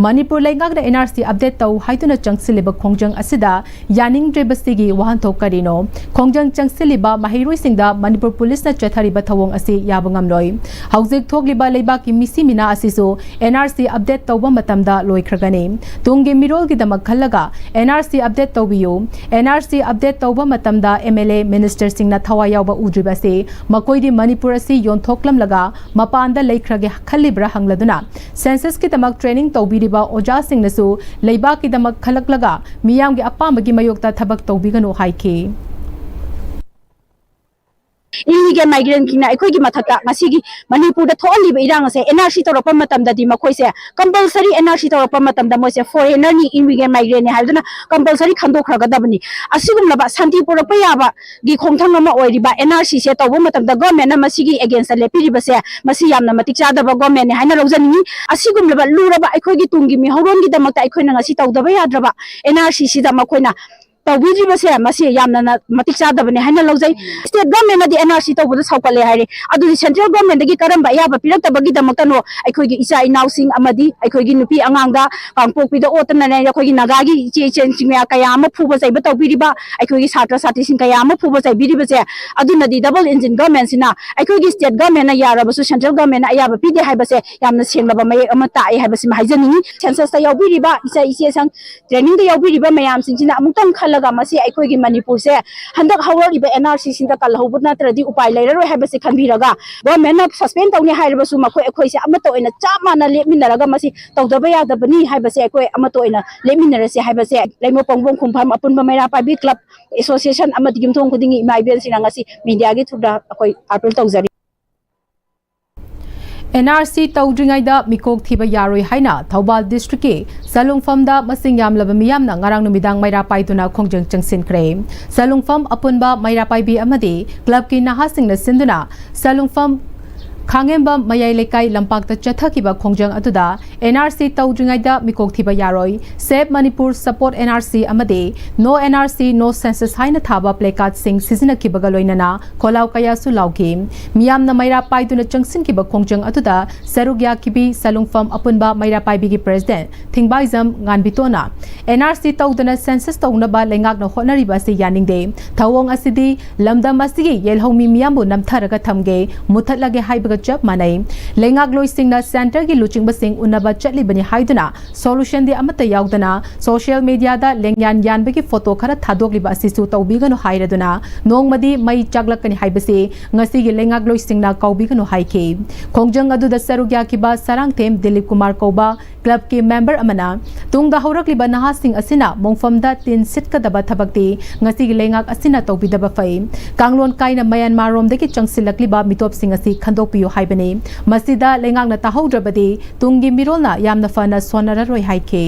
ꯃꯅꯤꯄꯨꯔ ꯂꯩꯉꯥꯛꯅ N R C update ꯇꯧ ꯍꯥꯏꯗꯨꯅ ꯆꯪꯁꯤꯜꯂꯤꯕ ꯈꯣꯡꯖꯪ ꯑꯁꯤꯗ ꯌꯥꯅꯤꯡꯗ꯭ꯔꯤꯕꯁꯤꯒꯤ ꯋꯥꯍꯟꯊꯣꯛ ꯀꯔꯤꯅꯣ? ꯈꯣꯡꯖꯪ ꯆꯪꯁꯤꯜꯂꯤꯕ ꯃꯍꯩꯔꯣꯏꯁꯤꯡꯗ ꯃꯅꯤꯄꯨꯔ ꯄꯨꯂꯤꯁꯅ ꯆꯠꯊꯔꯤꯕ ꯊꯧꯑꯣꯡ ꯑꯁꯤ ꯌꯥꯕ ꯉꯝꯂꯣꯏ꯫ ꯍꯧꯖꯤꯛ ꯊꯣꯛꯂꯤꯕ ꯂꯩꯕꯥꯛꯀꯤ ꯃꯤꯁꯤ ꯃꯤꯅꯥ ꯑꯁꯤꯁꯨ N R C update ꯇꯧꯕ ꯃꯇꯝꯗ ꯂꯣꯏꯈ꯭ꯔꯒꯅꯤ꯫ ꯇꯨꯡꯒꯤ ꯃꯤꯔꯣꯜꯒꯤꯗꯃꯛ ꯈꯜꯂꯒ N R C update ꯇꯧꯕꯤꯌꯨ꯫ N R C update ꯇꯧꯕ ꯃꯇꯝꯗ M L A minister ꯁꯤꯡꯅ ꯊꯋꯥꯏ ꯌꯥꯎꯕ ꯎꯗ꯭ꯔꯤꯕ ꯑꯁꯤ ꯃꯈꯣꯏꯗꯤ ꯃꯅꯤꯄꯨꯔ ꯑꯁꯤ ꯌꯣꯟꯊꯣꯛꯂꯝꯂꯒ ꯃꯄꯥꯟꯗ ꯂꯩꯈ꯭ꯔꯒꯦ ꯈꯜꯂꯤꯕ꯭ꯔꯥ ꯍꯪꯂꯗꯨꯅ census ꯀꯤꯗꯃꯛ training ꯇꯧꯕꯤꯔꯤꯕ ꯑꯣꯖꯥꯁꯤꯡꯅꯁꯨ ꯂꯩꯕꯥꯛꯀꯤꯗꯃꯛ ꯈꯜꯂꯛꯂꯒ ꯃꯤꯌꯥꯝꯒꯤ ꯑꯄꯥꯝꯕꯒꯤ ꯃꯥꯌꯣꯛꯇ ꯊꯕꯛ ꯇꯧꯕꯤꯒꯅꯨ ꯍꯥꯏꯈꯤ꯫ ꯏꯟꯗꯤꯌꯥ ꯏꯂꯤꯒꯦꯜ ꯃꯥꯏꯒ꯭ꯔꯦꯟꯁꯤꯡꯅ ꯑꯩꯈꯣꯏꯒꯤ ꯃꯊꯛꯇ ꯉꯁꯤꯒꯤ ꯃꯅꯤꯄꯨꯔꯗ ꯊꯣꯛꯍꯜꯂꯤꯕ ꯏꯔꯥꯡ ꯑꯁꯦ, ꯑꯦꯟ ꯑꯥꯔ ꯁꯤ ꯇꯧꯔꯛꯄ ꯃꯇꯝꯗꯗꯤ ꯃꯈꯣꯏꯁꯦ ꯀꯝꯄꯜꯁꯔꯤ, ꯑꯦꯟ ꯑꯥꯔ ꯁꯤ ꯇꯧꯔꯛꯄ ꯃꯇꯝꯗ ꯃꯣꯏꯁꯦ ꯐꯣꯔꯦꯅꯔꯅꯤ, ꯏꯂꯤꯒꯦꯜ ꯃꯥꯏꯒ꯭ꯔꯦꯟꯅꯤ ꯍꯥꯏꯗꯨꯅ ꯀꯝꯄꯜꯁꯔꯤ ꯈꯟꯗꯣꯛꯈ꯭ꯔꯒꯗꯕꯅꯤ꯫ ꯑꯁꯤꯒꯨꯝꯂꯕ ꯁꯥꯟꯇꯤ ꯄꯨꯔꯛꯄ ꯌꯥꯕꯒꯤ ꯈꯣꯡꯊꯥꯡ ꯑꯃ ꯑꯣꯏꯔꯤꯕ ꯑꯦꯟ ꯑꯥꯔ ꯁꯤꯁꯦ ꯇꯧꯕ ꯃꯇꯝꯗ ꯒꯣꯔꯃꯦꯟꯅ ꯃꯁꯤꯒꯤ ꯑꯦꯒꯦꯟꯁꯇ ꯂꯦꯞꯄꯤꯔꯤꯕꯁꯦ, ꯃꯁꯤ ꯌꯥꯝꯅ ꯃꯇꯤꯛ ꯆꯥꯗꯕ ꯒꯣꯔꯃꯦꯟꯅꯤ ꯍꯥꯏꯅ ꯂꯧꯖꯅꯤꯡꯏ꯫ ꯑꯁꯤꯒꯨꯝꯂꯕ ꯂꯨꯔꯕ ꯑꯩꯈꯣꯏꯒꯤ ꯇꯨꯡꯒꯤ ꯃꯤꯍꯧꯔꯣꯟꯒꯤꯗꯃꯛꯇ ꯑꯩꯈꯣꯏꯅ ꯉꯁꯤ ꯇꯧꯗꯕ ꯌꯥꯗ꯭ꯔꯕ ꯑꯦꯟ ꯑꯥꯔ ꯁꯤꯁꯤꯗ ꯃꯈꯣꯏꯅ ꯇꯧꯕꯤꯗ꯭ꯔꯤꯕꯁꯦ, ꯃꯁꯤ ꯌꯥꯝꯅ ꯃꯇꯤꯛ ꯆꯥꯗꯕꯅꯤ ꯍꯥꯏꯅ ꯂꯧꯖꯩ꯫ ꯁ꯭ꯇꯦꯠ ꯒꯣꯔꯃꯦꯟꯅꯗꯤ ꯑꯦꯟ ꯑꯥꯔ ꯁꯤ ꯇꯧꯕꯗ ꯁꯥꯎꯒꯠꯂꯦ ꯍꯥꯏꯔꯦ, ꯑꯗꯨꯗꯤ ꯁꯦꯟꯇ꯭ꯔꯦꯜ ꯒꯣꯔꯃꯦꯟꯗꯒꯤ ꯀꯔꯝꯕ ꯑꯌꯥꯕ ꯄꯤꯔꯛꯇꯕꯒꯤꯗꯃꯛꯇꯅꯣ ꯑꯩꯈꯣꯏꯒꯤ ꯏꯆꯥ ꯏꯅꯥꯎꯁꯤꯡ ꯑꯃꯗꯤ ꯑꯩꯈꯣꯏꯒꯤ ꯅꯨꯄꯤ ꯑꯉꯥꯡꯗ ꯀꯥꯡꯄꯣꯛꯄꯤꯗ ꯑꯣꯠꯇꯅꯅꯦ, ꯑꯩꯈꯣꯏꯒꯤ ꯅꯥꯒꯥꯒꯤ ꯏꯆꯦ ꯏꯆꯦꯁꯤꯡ ꯃꯌꯥꯝ ꯀꯌꯥ ꯑꯃ ꯐꯨꯕ ꯆꯩꯕ ꯇꯧꯕꯤꯔꯤꯕ, ꯑꯩꯈꯣꯏꯒꯤ ꯁꯥꯇ꯭ꯔ ꯁꯥꯇ꯭ꯔꯤꯁꯤꯡ ꯀꯌꯥ ꯑꯃ ꯐꯨꯕ ꯆꯩꯕꯤꯔꯤꯕꯁꯦ? ꯑꯗꯨꯅꯗꯤ ꯗꯕꯜ ꯏꯟꯖꯤꯟ ꯒꯣꯔꯃꯦꯟꯁꯤꯅ, ꯑꯩꯈꯣꯏꯒꯤ ꯁ꯭ꯇꯦꯠ ꯒꯣꯔꯃꯦꯟꯅ ꯌꯥꯔꯕꯁꯨ ꯁꯦꯟꯇ꯭ꯔꯦꯜ ꯒꯣꯔꯃꯦꯟꯅ ꯑꯌꯥꯕ ꯄꯤꯗꯦ ꯍꯥꯏꯕꯁꯦ ꯌꯥꯝꯅ ꯁꯦꯡꯂꯕ ꯃꯌꯦꯛ ꯑꯃ ꯇꯥꯛꯑꯦ ꯍꯥꯏꯕꯁꯤꯃ ꯍꯥꯏꯖꯅꯤꯡꯏ꯫ ꯁꯦꯟꯁꯁꯇ ꯌꯥꯎꯕꯤꯔꯤꯕ ꯏꯆꯦ ꯏꯆꯦꯁꯤꯡ, ꯇ꯭ꯔꯦꯅꯤꯡꯗ ꯌꯥꯎꯕꯤꯔꯤꯕ ꯃꯌꯥꯝꯁꯤꯡꯁꯤꯅ ꯑꯃꯨꯛꯇꯪ ꯈꯜꯂꯒ ꯃꯁꯤ ꯑꯩꯈꯣꯏꯒꯤ ꯃꯅꯤꯄꯨꯔꯁꯦ ꯍꯟꯗꯛ ꯍꯧꯔꯛꯂꯤꯕ ꯑꯦꯟ ꯑꯥꯔ ꯁꯤꯁꯤꯡꯗ ꯀꯜꯍꯧꯕ ꯅꯠꯇ꯭ꯔꯗꯤ ꯎꯄꯥꯏ ꯂꯩꯔꯔꯣꯏ ꯍꯥꯏꯕꯁꯤ ꯈꯟꯕꯤꯔꯒ, ꯒꯣꯔꯃꯦꯟꯅ ꯁꯁꯄꯦꯟ ꯇꯧꯅꯤ ꯍꯥꯏꯔꯕꯁꯨ ꯃꯈꯣꯏ ꯑꯩꯈꯣꯏꯁꯦ ꯑꯃꯠꯇ ꯑꯣꯏꯅ ꯆꯞ ꯃꯥꯟꯅ ꯂꯦꯞꯃꯤꯟꯅꯔꯒ ꯃꯁꯤ ꯇꯧꯗꯕ ꯌꯥꯗꯕꯅꯤ ꯍꯥꯏꯕꯁꯦ ꯑꯩꯈꯣꯏ ꯑꯃꯠꯇ ꯑꯣꯏꯅ ꯂꯦꯞꯃꯤꯟꯅꯔꯁꯤ ꯍꯥꯏꯕꯁꯦ ꯂꯩꯃ ꯄꯣꯡꯕꯣꯡ ꯈꯨꯝꯐꯝ ꯑꯄꯨꯟꯕ ꯃꯩꯔꯥ ꯄꯥꯏꯕꯤ ꯀ꯭ꯂꯕ ꯑꯦꯁꯣꯁꯤꯌꯦꯁꯟ ꯑꯃꯗꯤ ꯌꯨꯝꯊꯣꯡ ꯈꯨꯗꯤꯡꯒꯤ ꯏꯃꯥ ꯏꯕꯦꯟꯁꯤꯡꯅ ꯉꯁꯤ ꯃꯤꯗꯤꯌꯥꯒꯤ ꯊ꯭ꯔꯨꯗ ꯑꯩꯈꯣꯏ ꯑꯥꯄꯤꯜ ꯇꯧꯖꯔꯤ꯫ ꯑꯦꯟ ꯑꯥꯔ ꯁꯤ ꯇꯧꯗ꯭ꯔꯤꯉꯩꯗ ꯃꯤꯀꯣꯛ ꯊꯤꯕ ꯌꯥꯔꯣꯏ ꯍꯥꯏꯅ ꯊꯧꯕꯥꯜ ꯗꯤꯁꯇ꯭ꯔꯤꯛꯀꯤ ꯁꯂꯨꯡꯐꯝꯗ ꯃꯁꯤꯡ ꯌꯥꯝꯂꯕ ꯃꯤꯌꯥꯝꯅ ꯉꯔꯥꯡ ꯅꯨꯃꯤꯗꯥꯡ ꯃꯩꯔꯥ ꯄꯥꯏꯗꯨꯅ ꯈꯣꯡꯖꯪ ꯆꯪꯁꯤꯟꯈ꯭ꯔꯦ꯫ ꯁꯂꯨꯡꯐꯝ ꯑꯄꯨꯟꯕ ꯃꯩꯔꯥ ꯄꯥꯏꯕꯤ ꯑꯃꯗꯤ ꯀ꯭ꯂꯕꯀꯤ ꯅꯍꯥꯁꯤꯡꯅ ꯁꯤꯟꯗꯨꯅ ꯁꯂꯨꯡꯐꯝ ꯈꯥꯉꯦꯝꯕꯝ ꯃꯌꯥꯏ ꯂꯩꯀꯥꯏ ꯂꯝꯄꯥꯛꯇ ꯆꯠꯊꯈꯤꯕ ꯈꯣꯡꯖꯪ ꯑꯗꯨꯗ ꯑꯦꯟ ꯑꯥꯔ ꯁꯤ ꯇꯧꯗ꯭ꯔꯤꯉꯩꯗ ꯃꯤꯀꯣꯛ ꯊꯤꯕ ꯌꯥꯔꯣꯏ, save Manipur support N R C ꯑꯃꯗꯤ ꯅꯣ ꯑꯦꯟ ꯑꯥꯔ ꯁꯤ ꯅꯣ ꯁꯦꯟꯁꯁ ꯍꯥꯏꯅ ꯊꯥꯕ ꯄ꯭ꯂꯦꯀꯥꯔꯗꯁꯤꯡ ꯁꯤꯖꯤꯟꯅꯈꯤꯕꯒ ꯂꯣꯏꯅꯅ ꯈꯣꯜꯂꯥꯎ ꯀꯌꯥꯁꯨ ꯂꯥꯎꯈꯤ꯫ ꯃꯤꯌꯥꯝꯅ ꯃꯩꯔꯥ ꯄꯥꯏꯗꯨꯅ ꯆꯪꯁꯤꯟꯈꯤꯕ ꯈꯣꯡꯖꯪ ꯑꯗꯨꯗ ꯁꯔꯨꯛ ꯌꯥꯈꯤꯕꯤ ꯁꯂꯨꯡꯐꯝ ꯑꯄꯨꯟꯕ ꯃꯩꯔꯥ ꯄꯥꯏꯕꯤꯒꯤ ꯄ꯭ꯔꯦꯁꯤꯗꯦꯟꯠ ꯊꯤꯡꯕꯥꯏꯖꯝ ꯉꯥꯟꯕꯤꯇꯣꯟꯅ ꯑꯦꯟ ꯑꯥꯔ ꯁꯤ ꯇꯧꯗꯅ ꯁꯦꯟꯁꯁ ꯇꯧꯅꯕ ꯂꯩꯉꯥꯛꯅ ꯍꯣꯠꯅꯔꯤꯕ ꯑꯁꯤ ꯌꯥꯅꯤꯡꯗꯦ꯫ ꯊꯧꯑꯣꯡ ꯑꯁꯤꯗꯤ ꯂꯝꯗꯝ ꯑꯁꯤꯒꯤ ꯌꯦꯜꯍꯧꯃꯤ ꯃꯤꯌꯥꯝꯕꯨ ꯅꯝꯊꯔꯒ ꯊꯝꯒꯦ, ꯃꯨꯊꯠꯂꯒꯦ ꯍꯥꯏꯕꯒ ꯆꯞ ꯃꯥꯟꯅꯩ꯫ ꯂꯩꯉꯥꯛꯂꯣꯏꯁꯤꯡꯅ centreꯒꯤ ꯂꯨꯆꯤꯡꯕꯁꯤꯡ ꯎꯅꯕ ꯆꯠꯂꯤꯕꯅꯤ ꯍꯥꯏꯗꯨꯅ solutionꯗꯤ ꯑꯃꯠꯇ ꯌꯥꯎꯗꯅ social mediaꯗ ꯂꯦꯡꯌꯥꯟ ꯌꯥꯟꯕꯒꯤ photo ꯈꯔ ꯊꯥꯗꯣꯛꯂꯤꯕ ꯑꯁꯤꯁꯨ ꯇꯧꯕꯤꯒꯅꯨ ꯍꯥꯏꯔꯗꯨꯅ ꯅꯣꯡꯃꯗꯤ ꯃꯩ ꯆꯥꯛꯂꯛꯀꯅꯤ ꯍꯥꯏꯕꯁꯤ ꯉꯁꯤꯒꯤ ꯂꯩꯉꯥꯛꯂꯣꯏꯁꯤꯡꯅ ꯀꯥꯎꯕꯤꯒꯅꯨ ꯍꯥꯏꯈꯤ꯫ ꯈꯣꯡꯖꯪ ꯑꯗꯨꯗ ꯁꯔꯨꯛ ꯌꯥꯈꯤꯕ ꯁꯔꯥꯡꯊꯦꯝ ꯗꯤꯂꯤꯞ ꯀꯨꯃꯥꯔ ꯀꯧꯕ clubꯀꯤ member ꯑꯃꯅ ꯇꯨꯡꯗ ꯍꯧꯔꯛꯂꯤꯕ ꯅꯍꯥꯁꯤꯡ ꯑꯁꯤꯅ ꯃꯣꯡꯐꯝꯗ ꯇꯤꯟ ꯁꯤꯠꯀꯗꯕ ꯊꯕꯛꯇꯤ ꯉꯁꯤꯒꯤ ꯂꯩꯉꯥꯛ ꯑꯁꯤꯅ ꯇꯧꯕꯤꯗꯕ ꯐꯩ꯫ ꯀꯥꯡꯂꯣꯟ ꯀꯥꯏꯅ ꯃ꯭ꯌꯥꯟꯃꯥꯔꯔꯣꯝꯗꯒꯤ ꯆꯪꯁꯤꯜꯂꯛꯂꯤꯕ ꯃꯤꯇꯣꯞꯁꯤꯡ ꯑꯁꯤ ꯈꯟꯗꯣꯛꯄꯤꯌꯨ ꯍꯥꯏꯕꯅꯤ꯫ ꯃꯁꯤꯗ ꯂꯩꯉꯥꯛꯅ ꯇꯥꯍꯧꯗ꯭ꯔꯕꯗꯤ ꯇꯨꯡꯒꯤ ꯃꯤꯔꯣꯜꯅ ꯌꯥꯝꯅ ꯐꯅ ꯁꯣꯟꯅꯔꯔꯣꯏ ꯍꯥꯏꯈꯤ꯫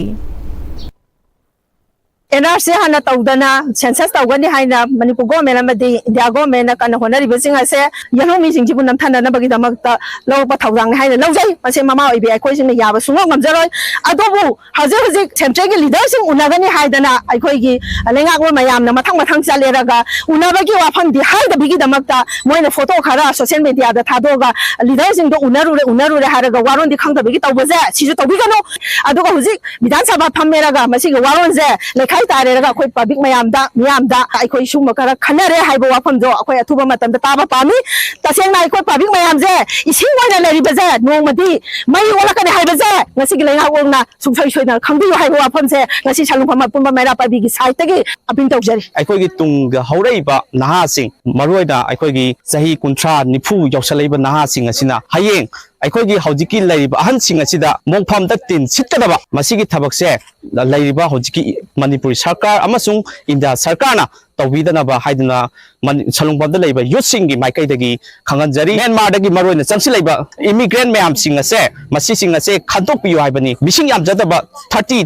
ꯑꯦꯟ ꯑꯥꯔ ꯁꯤ ꯍꯥꯟꯅ ꯇꯧꯗꯅ census ꯇꯧꯒꯅꯤ ꯍꯥꯏꯅ ꯃꯅꯤꯄꯨꯔ ꯒꯣꯔꯃꯦꯟ ꯑꯃꯗꯤ ꯏꯟꯗꯤꯌꯥ ꯒꯣꯔꯃꯦꯟꯅ ꯀꯟꯅ ꯍꯣꯠꯅꯔꯤꯕꯁꯤꯡ ꯑꯁꯦ ꯌꯦꯜꯍꯧꯃꯤꯁꯤꯡꯁꯤꯕꯨ ꯅꯝꯊꯅꯅꯕꯒꯤꯗꯃꯛꯇ ꯂꯧꯔꯛꯄ ꯊꯧꯗꯥꯡꯅꯤ ꯍꯥꯏꯅ ꯂꯧꯖꯩ꯫ ꯃꯁꯤ ꯃꯃꯥ ꯑꯣꯏꯕꯤ ꯑꯩꯈꯣꯏꯁꯤꯡꯅ ꯌꯥꯕ ꯁꯨꯡꯉꯝ ꯉꯝꯖꯔꯣꯏ꯫ ꯑꯗꯨꯕꯨ ꯍꯧꯖꯤꯛ ꯍꯧꯖꯤꯛ centreꯒꯤ leaderꯁꯤꯡ ꯎꯅꯒꯅꯤ ꯍꯥꯏꯗꯅ ꯑꯩꯈꯣꯏꯒꯤ ꯂꯩꯉꯥꯛꯂꯣꯟ ꯃꯌꯥꯝꯅ ꯃꯊꯪ ꯃꯊꯪ ꯆꯠꯂꯦꯔꯒ ꯎꯅꯕꯒꯤ ꯋꯥꯐꯝꯗꯤ ꯍꯥꯏꯗꯕꯤꯒꯤꯗꯃꯛꯇ ꯃꯣꯏꯅ photo ꯈꯔ social mediaꯗ ꯊꯥꯗꯣꯛꯑꯒ leaderꯁꯤꯡꯗꯣ ꯎꯅꯔꯨꯔꯦ ꯎꯅꯔꯨꯔꯦ ꯍꯥꯏꯔꯒ ꯋꯥꯔꯣꯟꯗꯤ ꯈꯪꯗꯕꯤꯒꯤ ꯇꯧꯕꯁꯦ ꯁꯤꯁꯨ ꯇꯧꯕꯤꯒꯅꯨ꯫ ꯑꯗꯨꯒ ꯍꯧꯖꯤꯛ ꯕꯤꯙꯥꯟ ꯁꯚꯥ ꯐꯝꯃꯦꯔꯒ ꯃꯁꯤꯒꯤ ꯋꯥꯔꯣꯟꯁꯦ ꯂꯩꯈꯥꯏ ꯇꯥꯔꯦꯔꯒ ꯑꯩꯈꯣꯏ public ꯃꯌꯥꯝꯗ ꯃꯤꯌꯥꯝꯗ ꯑꯩꯈꯣꯏ ꯁꯨꯝꯕ ꯈꯔ ꯈꯟꯅꯔꯦ ꯍꯥꯏꯕ ꯋꯥꯐꯝꯗꯣ ꯑꯩꯈꯣꯏ ꯑꯊꯨꯕ ꯃꯇꯝꯗ ꯇꯥꯕ ꯄꯥꯝꯃꯤ꯫ ꯇꯁꯦꯡꯅ ꯑꯩꯈꯣꯏ public ꯃꯌꯥꯝꯁꯦ ꯏꯁꯤꯡ ꯑꯣꯏꯅ ꯂꯩꯔꯤꯕꯁꯦ ꯅꯣꯡꯃꯗꯤ ꯃꯩ ꯑꯣꯜꯂꯛꯀꯅꯤ ꯍꯥꯏꯕꯁꯦ ꯉꯁꯤꯒꯤ ꯂꯩꯉꯥꯛꯂꯣꯟꯅ ꯁꯨꯡꯁꯣꯏ ꯁꯣꯏꯗꯅ ꯈꯪꯕꯤꯌꯨ ꯍꯥꯏꯕ ꯋꯥꯐꯝꯁꯦ ꯉꯁꯤ ꯁꯂꯨꯡꯐꯝ ꯑꯄꯨꯟꯕ ꯃꯩꯔꯥ ꯄꯥꯏꯕꯤꯒꯤ sideꯇꯒꯤ appeal ꯇꯧꯖꯔꯤ꯫ ꯑꯩꯈꯣꯏꯒꯤ ꯇꯨꯡꯗ ꯍꯧꯔꯛꯏꯕ ꯅꯍꯥꯁꯤꯡ, ꯃꯔꯨꯑꯣꯏꯅ ꯑꯩꯈꯣꯏꯒꯤ ꯆꯍꯤ ꯀꯨꯟꯊ꯭ꯔꯥ ꯅꯤꯐꯨ ꯌꯧꯁꯜꯂꯛꯏꯕ ꯅꯍꯥꯁꯤꯡ ꯑꯁꯤꯅ ꯍꯌꯦꯡ ꯑꯩꯈꯣꯏꯒꯤ ꯍꯧꯖꯤꯛꯀꯤ ꯂꯩꯔꯤꯕ ꯑꯍꯟꯁꯤꯡ ꯑꯁꯤꯗ ꯃꯣꯡꯐꯝꯗ ꯇꯤꯟ ꯁꯤꯠꯀꯗꯕ ꯃꯁꯤꯒꯤ ꯊꯕꯛꯁꯦ ꯂꯩꯔꯤꯕ ꯍꯧꯖꯤꯛꯀꯤ ꯃꯅꯤꯄꯨꯔꯤ ꯁꯔꯀꯥꯔ ꯑꯃꯁꯨꯡ ꯏꯟꯗꯤꯌꯥ ꯁꯔꯀꯥꯔꯅ ꯇꯧꯕꯤꯗꯅꯕ ꯍꯥꯏꯗꯨꯅ ꯃꯅꯤ-, ꯁꯂꯨꯡꯐꯝꯗ ꯂꯩꯕ youthꯁꯤꯡꯒꯤ ꯃꯥꯏꯀꯩꯗꯒꯤ ꯈꯪꯍꯟꯖꯔꯤ꯫ ꯃ꯭ꯌꯥꯟꯃꯥꯔꯗꯒꯤ ꯃꯔꯨꯑꯣꯏꯅ ꯆꯪꯁꯤꯜꯂꯛꯏꯕ immigrant ꯃꯌꯥꯝꯁꯤꯡ ꯑꯁꯦ, ꯃꯁꯤꯁꯤꯡ ꯑꯁꯦ ꯈꯟꯗꯣꯛꯄꯤꯌꯨ ꯍꯥꯏꯕꯅꯤ꯫ ꯃꯤꯁꯤꯡ ꯌꯥꯝꯖꯗꯕ thirty,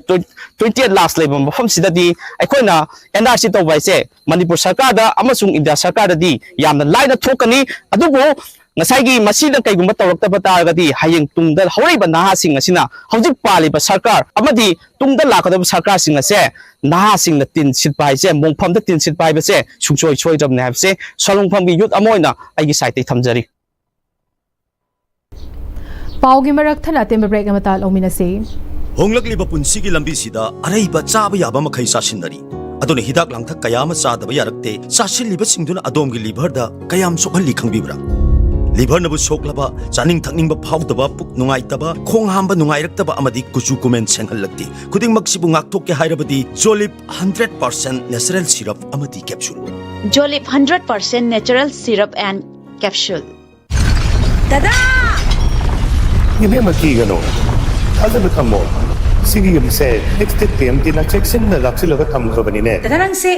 twenty eight lakhs ꯂꯩꯕ ꯃꯐꯝꯁꯤꯗꯗꯤ ꯑꯩꯈꯣꯏꯅ ꯑꯦꯟ ꯑꯥꯔ ꯁꯤ ꯇꯧꯕ ꯍꯥꯏꯁꯦ ꯃꯅꯤꯄꯨꯔ ꯁꯔꯀꯥꯔꯗ ꯑꯃꯁꯨꯡ ꯏꯟꯗꯤꯌꯥ ꯁꯔꯀꯥꯔꯗꯗꯤ ꯌꯥꯝꯅ ꯂꯥꯏꯅ ꯊꯣꯛꯀꯅꯤ꯫ ꯑꯗꯨꯕꯨ ꯉꯁꯥꯏꯒꯤ ꯃꯁꯤꯅ ꯀꯩꯒꯨꯝꯕ ꯇꯧꯔꯛꯇꯕ ꯇꯥꯔꯒꯗꯤ ꯍꯌꯦꯡ ꯇꯨꯡꯗ ꯍꯧꯔꯛꯏꯕ ꯅꯍꯥꯁꯤꯡ ꯑꯁꯤꯅ ꯍꯧꯖꯤꯛ ꯄꯥꯜꯂꯤꯕ ꯁꯔꯀꯥꯔ ꯑꯃꯗꯤ ꯇꯨꯡꯗ ꯂꯥꯛꯀꯗꯕ ꯁꯔꯀꯥꯔꯁꯤꯡ ꯑꯁꯦ ꯅꯍꯥꯁꯤꯡꯅ ꯇꯤꯟ ꯁꯤꯠꯄ ꯍꯥꯏꯁꯦ, ꯃꯣꯡꯐꯝꯗ ꯇꯤꯟ ꯁꯤꯠꯄ ꯍꯥꯏꯕꯁꯦ ꯁꯨꯡꯁꯣꯏ ꯁꯣꯏꯗ꯭ꯔꯕꯅꯤ ꯍꯥꯏꯕꯁꯦ ꯁꯂꯨꯡꯐꯝꯒꯤ youth ꯑꯃ ꯑꯣꯏꯅ ꯑꯩꯒꯤ sideꯇꯒꯤ ꯊꯝꯖꯔꯤ꯫ ꯄꯥꯎꯒꯤ ꯃꯔꯛ ꯊꯠꯅ ꯑꯇꯦꯟꯕ break ꯑꯃꯇ ꯂꯧꯃꯤꯟꯅꯁꯤ꯫ ꯍꯣꯡꯂꯛꯂꯤꯕ ꯄꯨꯟꯁꯤꯒꯤ ꯂꯝꯕꯤꯁꯤꯗ ꯑꯔꯩꯕ ꯆꯥꯕ ꯌꯥꯕ ꯃꯈꯩ ꯆꯥꯁꯤꯟꯅꯔꯤ꯫ ꯑꯗꯨꯅ ꯍꯤꯗꯥꯛ ꯂꯥꯡꯊꯛ ꯀꯌꯥ ꯑꯃ ꯆꯥꯗꯕ ꯌꯥꯔꯛꯇꯦ꯫ ꯆꯥꯁꯤꯜꯂꯤꯕꯁꯤꯡꯗꯨꯅ ꯑꯗꯣꯝꯒꯤ liverꯗ ꯀꯌꯥꯝ ꯁꯣꯛꯍꯜꯂꯤ ꯈꯪꯕꯤꯕ꯭ꯔꯥ? ꯂꯤꯚꯔꯅꯕꯨ ꯁꯣꯛꯂꯕ, ꯆꯥꯅꯤꯡ ꯊꯛꯅꯤꯡꯕ ꯐꯥꯎꯗꯕ, ꯄꯨꯛ ꯅꯨꯡꯉꯥꯏꯇꯕ, ꯈꯣꯡ ꯍꯥꯝꯕ ꯅꯨꯡꯉꯥꯏꯔꯛꯇꯕ ꯑꯃꯗꯤ ꯀꯨꯆꯨ ꯀꯨꯃꯦꯟ ꯁꯦꯡꯍꯜꯂꯛꯇꯦ꯫ ꯈꯨꯗꯤꯡꯃꯛꯁꯤꯕꯨ ꯉꯥꯛꯊꯣꯛꯀꯦ ꯍꯥꯏꯔꯕꯗꯤ ꯖꯣꯂꯤꯞ ꯍꯟꯗ꯭ꯔꯦꯠ ꯄꯥꯔꯁꯦꯟ ꯅꯦꯆꯔꯦꯜ ꯁꯤꯔꯞ ꯑꯃꯗꯤ capsule. Jolip hundred percent natural syrup and capsule. ꯗꯗꯥ! ꯏꯕꯦꯝꯃ, ꯀꯤꯒꯅꯨ, ꯊꯥꯖꯕ ꯊꯝꯃꯣ꯫ ꯁꯤꯒꯤ ꯌꯨꯝꯁꯦ ꯑꯦꯛꯁꯇꯦꯛ ꯇꯤ ꯑꯦꯝ ꯇꯤꯅ ꯆꯦꯛꯁꯤꯟꯅ ꯂꯥꯛꯁꯤꯜꯂꯒ ꯊꯝꯈ꯭ꯔꯕꯅꯤꯅꯦ꯫ ꯗꯗꯥ, ꯅꯪꯁꯦ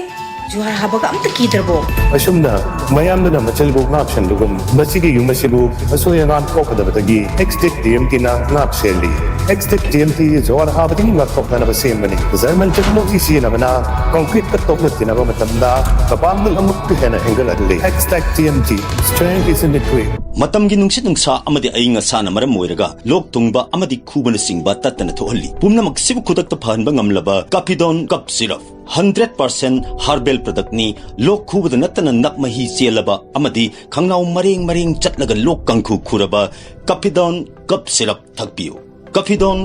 ꯖꯨꯍꯥꯔ ꯍꯥꯕꯒ ꯑꯝꯇ ꯀꯤꯗ꯭ꯔꯕꯣ? ꯑꯁꯨꯝꯅ ꯃꯌꯥꯝꯗꯨꯅ ꯃꯆꯜꯕꯨ ꯉꯥꯛꯁꯟꯕꯒꯨꯝ, ꯃꯁꯤꯒꯤ ꯌꯨꯝ ꯑꯁꯤꯕꯨ ꯑꯁꯣꯏ ꯑꯉꯥꯝ ꯊꯣꯛꯀꯗꯕꯗꯒꯤ ꯑꯦꯛꯁꯇꯦꯛ ꯇꯤ ꯑꯦꯝ ꯇꯤꯅ ꯉꯥꯛ ꯁꯦꯜꯂꯤ꯫ ꯑꯦꯛꯁꯇꯦꯛ ꯇꯤ ꯑꯦꯝ ꯇꯤ ꯖꯨꯍꯥꯔ ꯍꯥꯕꯗꯒꯤ ꯉꯥꯛꯊꯣꯛꯅꯅꯕ ꯁꯦꯝꯕꯅꯤ꯫ ꯖꯔꯃꯟ ꯇꯦꯛꯅꯣꯂꯣꯖꯤ ꯁꯤꯖꯤꯟꯅꯕꯅ ꯀꯪꯀ꯭ꯔꯤꯠꯀ ꯇꯣꯛꯅ ꯇꯤꯟꯅꯕ ꯃꯇꯝꯗ ꯃꯄꯥꯡꯒꯜ ꯑꯃꯨꯛꯀ ꯍꯦꯟꯅ ꯍꯦꯟꯒꯠꯍꯜꯂꯤ꯫ ꯑꯦꯛꯁꯇꯦꯛ T M T, strength is in the grit. ꯃꯇꯝꯒꯤ ꯅꯨꯡꯁꯤꯠ ꯅꯨꯡꯁꯥ ꯑꯃꯗꯤ ꯑꯏꯪ ꯑꯁꯥꯅ ꯃꯔꯝ ꯑꯣꯏꯔꯒ ꯂꯣꯛ ꯊꯨꯡꯕ ꯑꯃꯗꯤ ꯈꯨꯕꯅꯆꯤꯡꯕ ꯇꯠꯇꯅ ꯊꯣꯛꯍꯜꯂꯤ꯫ ꯄꯨꯝꯅꯃꯛꯁꯤꯕꯨ ꯈꯨꯗꯛꯇ ꯐꯍꯟꯕ ꯉꯝꯂꯕ ꯀꯥꯐꯤꯗꯣꯟ cough syrup. Hundred percent herbal ꯄ꯭ꯔꯗꯛꯅꯤ꯫ ꯂꯣꯛ ꯈꯨꯕꯗ ꯅꯠꯇꯅ ꯅꯞ ꯃꯍꯤ ꯆꯦꯜꯂꯕ ꯑꯃꯗꯤ ꯈꯪꯅꯥꯎ ꯃꯔꯦꯡ ꯃꯔꯦꯡ ꯆꯠꯂꯒ ꯂꯣꯛ ꯀꯥꯡꯈꯨ ꯈꯨꯔꯕ ꯀꯥꯐꯤꯗꯣꯟ ꯀꯞ ꯁꯤꯔꯞ ꯊꯛꯄꯤꯌꯨ꯫ ꯀꯥꯐꯤꯗꯣꯟ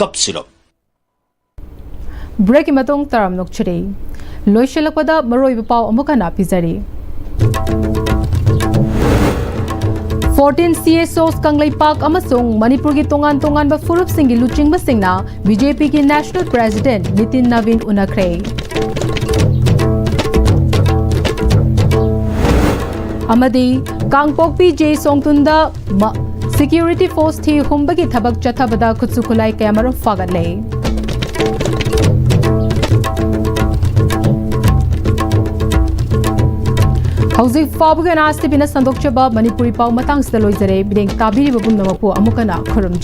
cough syrup. ꯕ꯭ꯔꯦꯛꯀꯤ ꯃꯇꯨꯡ ꯇꯔꯥꯝꯅ ꯑꯣꯛꯆꯔꯤ꯫ ꯂꯣꯏꯁꯤꯜꯂꯛꯄꯗ ꯃꯔꯨꯑꯣꯏꯕ ꯄꯥꯎ ꯑꯃꯨꯛ ꯍꯟꯅ ꯄꯤꯖꯔꯤ꯫ ꯐꯣꯔꯇꯤꯟ ꯁꯤ ꯑꯦꯁ ꯑꯣꯁ ꯀꯪꯂꯩꯄꯥꯛ ꯑꯃꯁꯨꯡ ꯃꯅꯤꯄꯨꯔꯒꯤ ꯇꯣꯉꯥꯟ ꯇꯣꯉꯥꯟꯕ ꯐꯨꯔꯨꯞꯁꯤꯡꯒꯤ ꯂꯨꯆꯤꯡꯕꯁꯤꯡꯅ ꯕꯤ ꯖꯦ ꯄꯤꯒꯤ ꯅꯦꯁꯅꯦꯜ ꯄ꯭ꯔꯦꯁꯤꯗꯦꯟꯠ ꯅꯤꯇꯤꯟ ꯅꯕꯤꯟ ꯎꯅꯈ꯭ꯔꯦ꯫ ꯑꯃꯗꯤ ꯀꯥꯡꯄꯣꯛꯄꯤ ꯖꯦ ꯁꯣꯡꯇꯨꯟꯗ ꯃ-, ꯁꯦꯀ꯭ꯌꯨꯔꯤꯇꯤ ꯐꯣꯔꯁ ꯊꯤ ꯍꯨꯝꯕꯒꯤ ꯊꯕꯛ ꯆꯠꯊꯕꯗ ꯈꯨꯠꯁꯨ ꯈꯨꯠꯂꯥꯏ ꯀꯌꯥꯃꯔꯨꯝ ꯐꯥꯒꯠꯂꯦ꯫ ꯍꯧꯖꯤꯛ ꯐꯥꯎꯕꯒꯤ ꯑꯣꯏꯅ ꯑꯥꯔ ꯁꯤ ꯇꯤ ꯚꯤꯅ ꯁꯟꯗꯣꯛꯆꯕ ꯃꯅꯤꯄꯨꯔꯤ ꯄꯥꯎ ꯃꯇꯥꯡꯁꯤꯗ ꯂꯣꯏꯖꯔꯦ꯫ ꯃꯤꯠꯌꯦꯡ ꯇꯥꯕꯤꯔꯤꯕ ꯄꯨꯝꯅꯃꯛꯄꯨ ꯑꯃꯨꯛ ꯍꯟꯅ ꯈꯨꯔꯨꯝꯖꯔꯤ꯫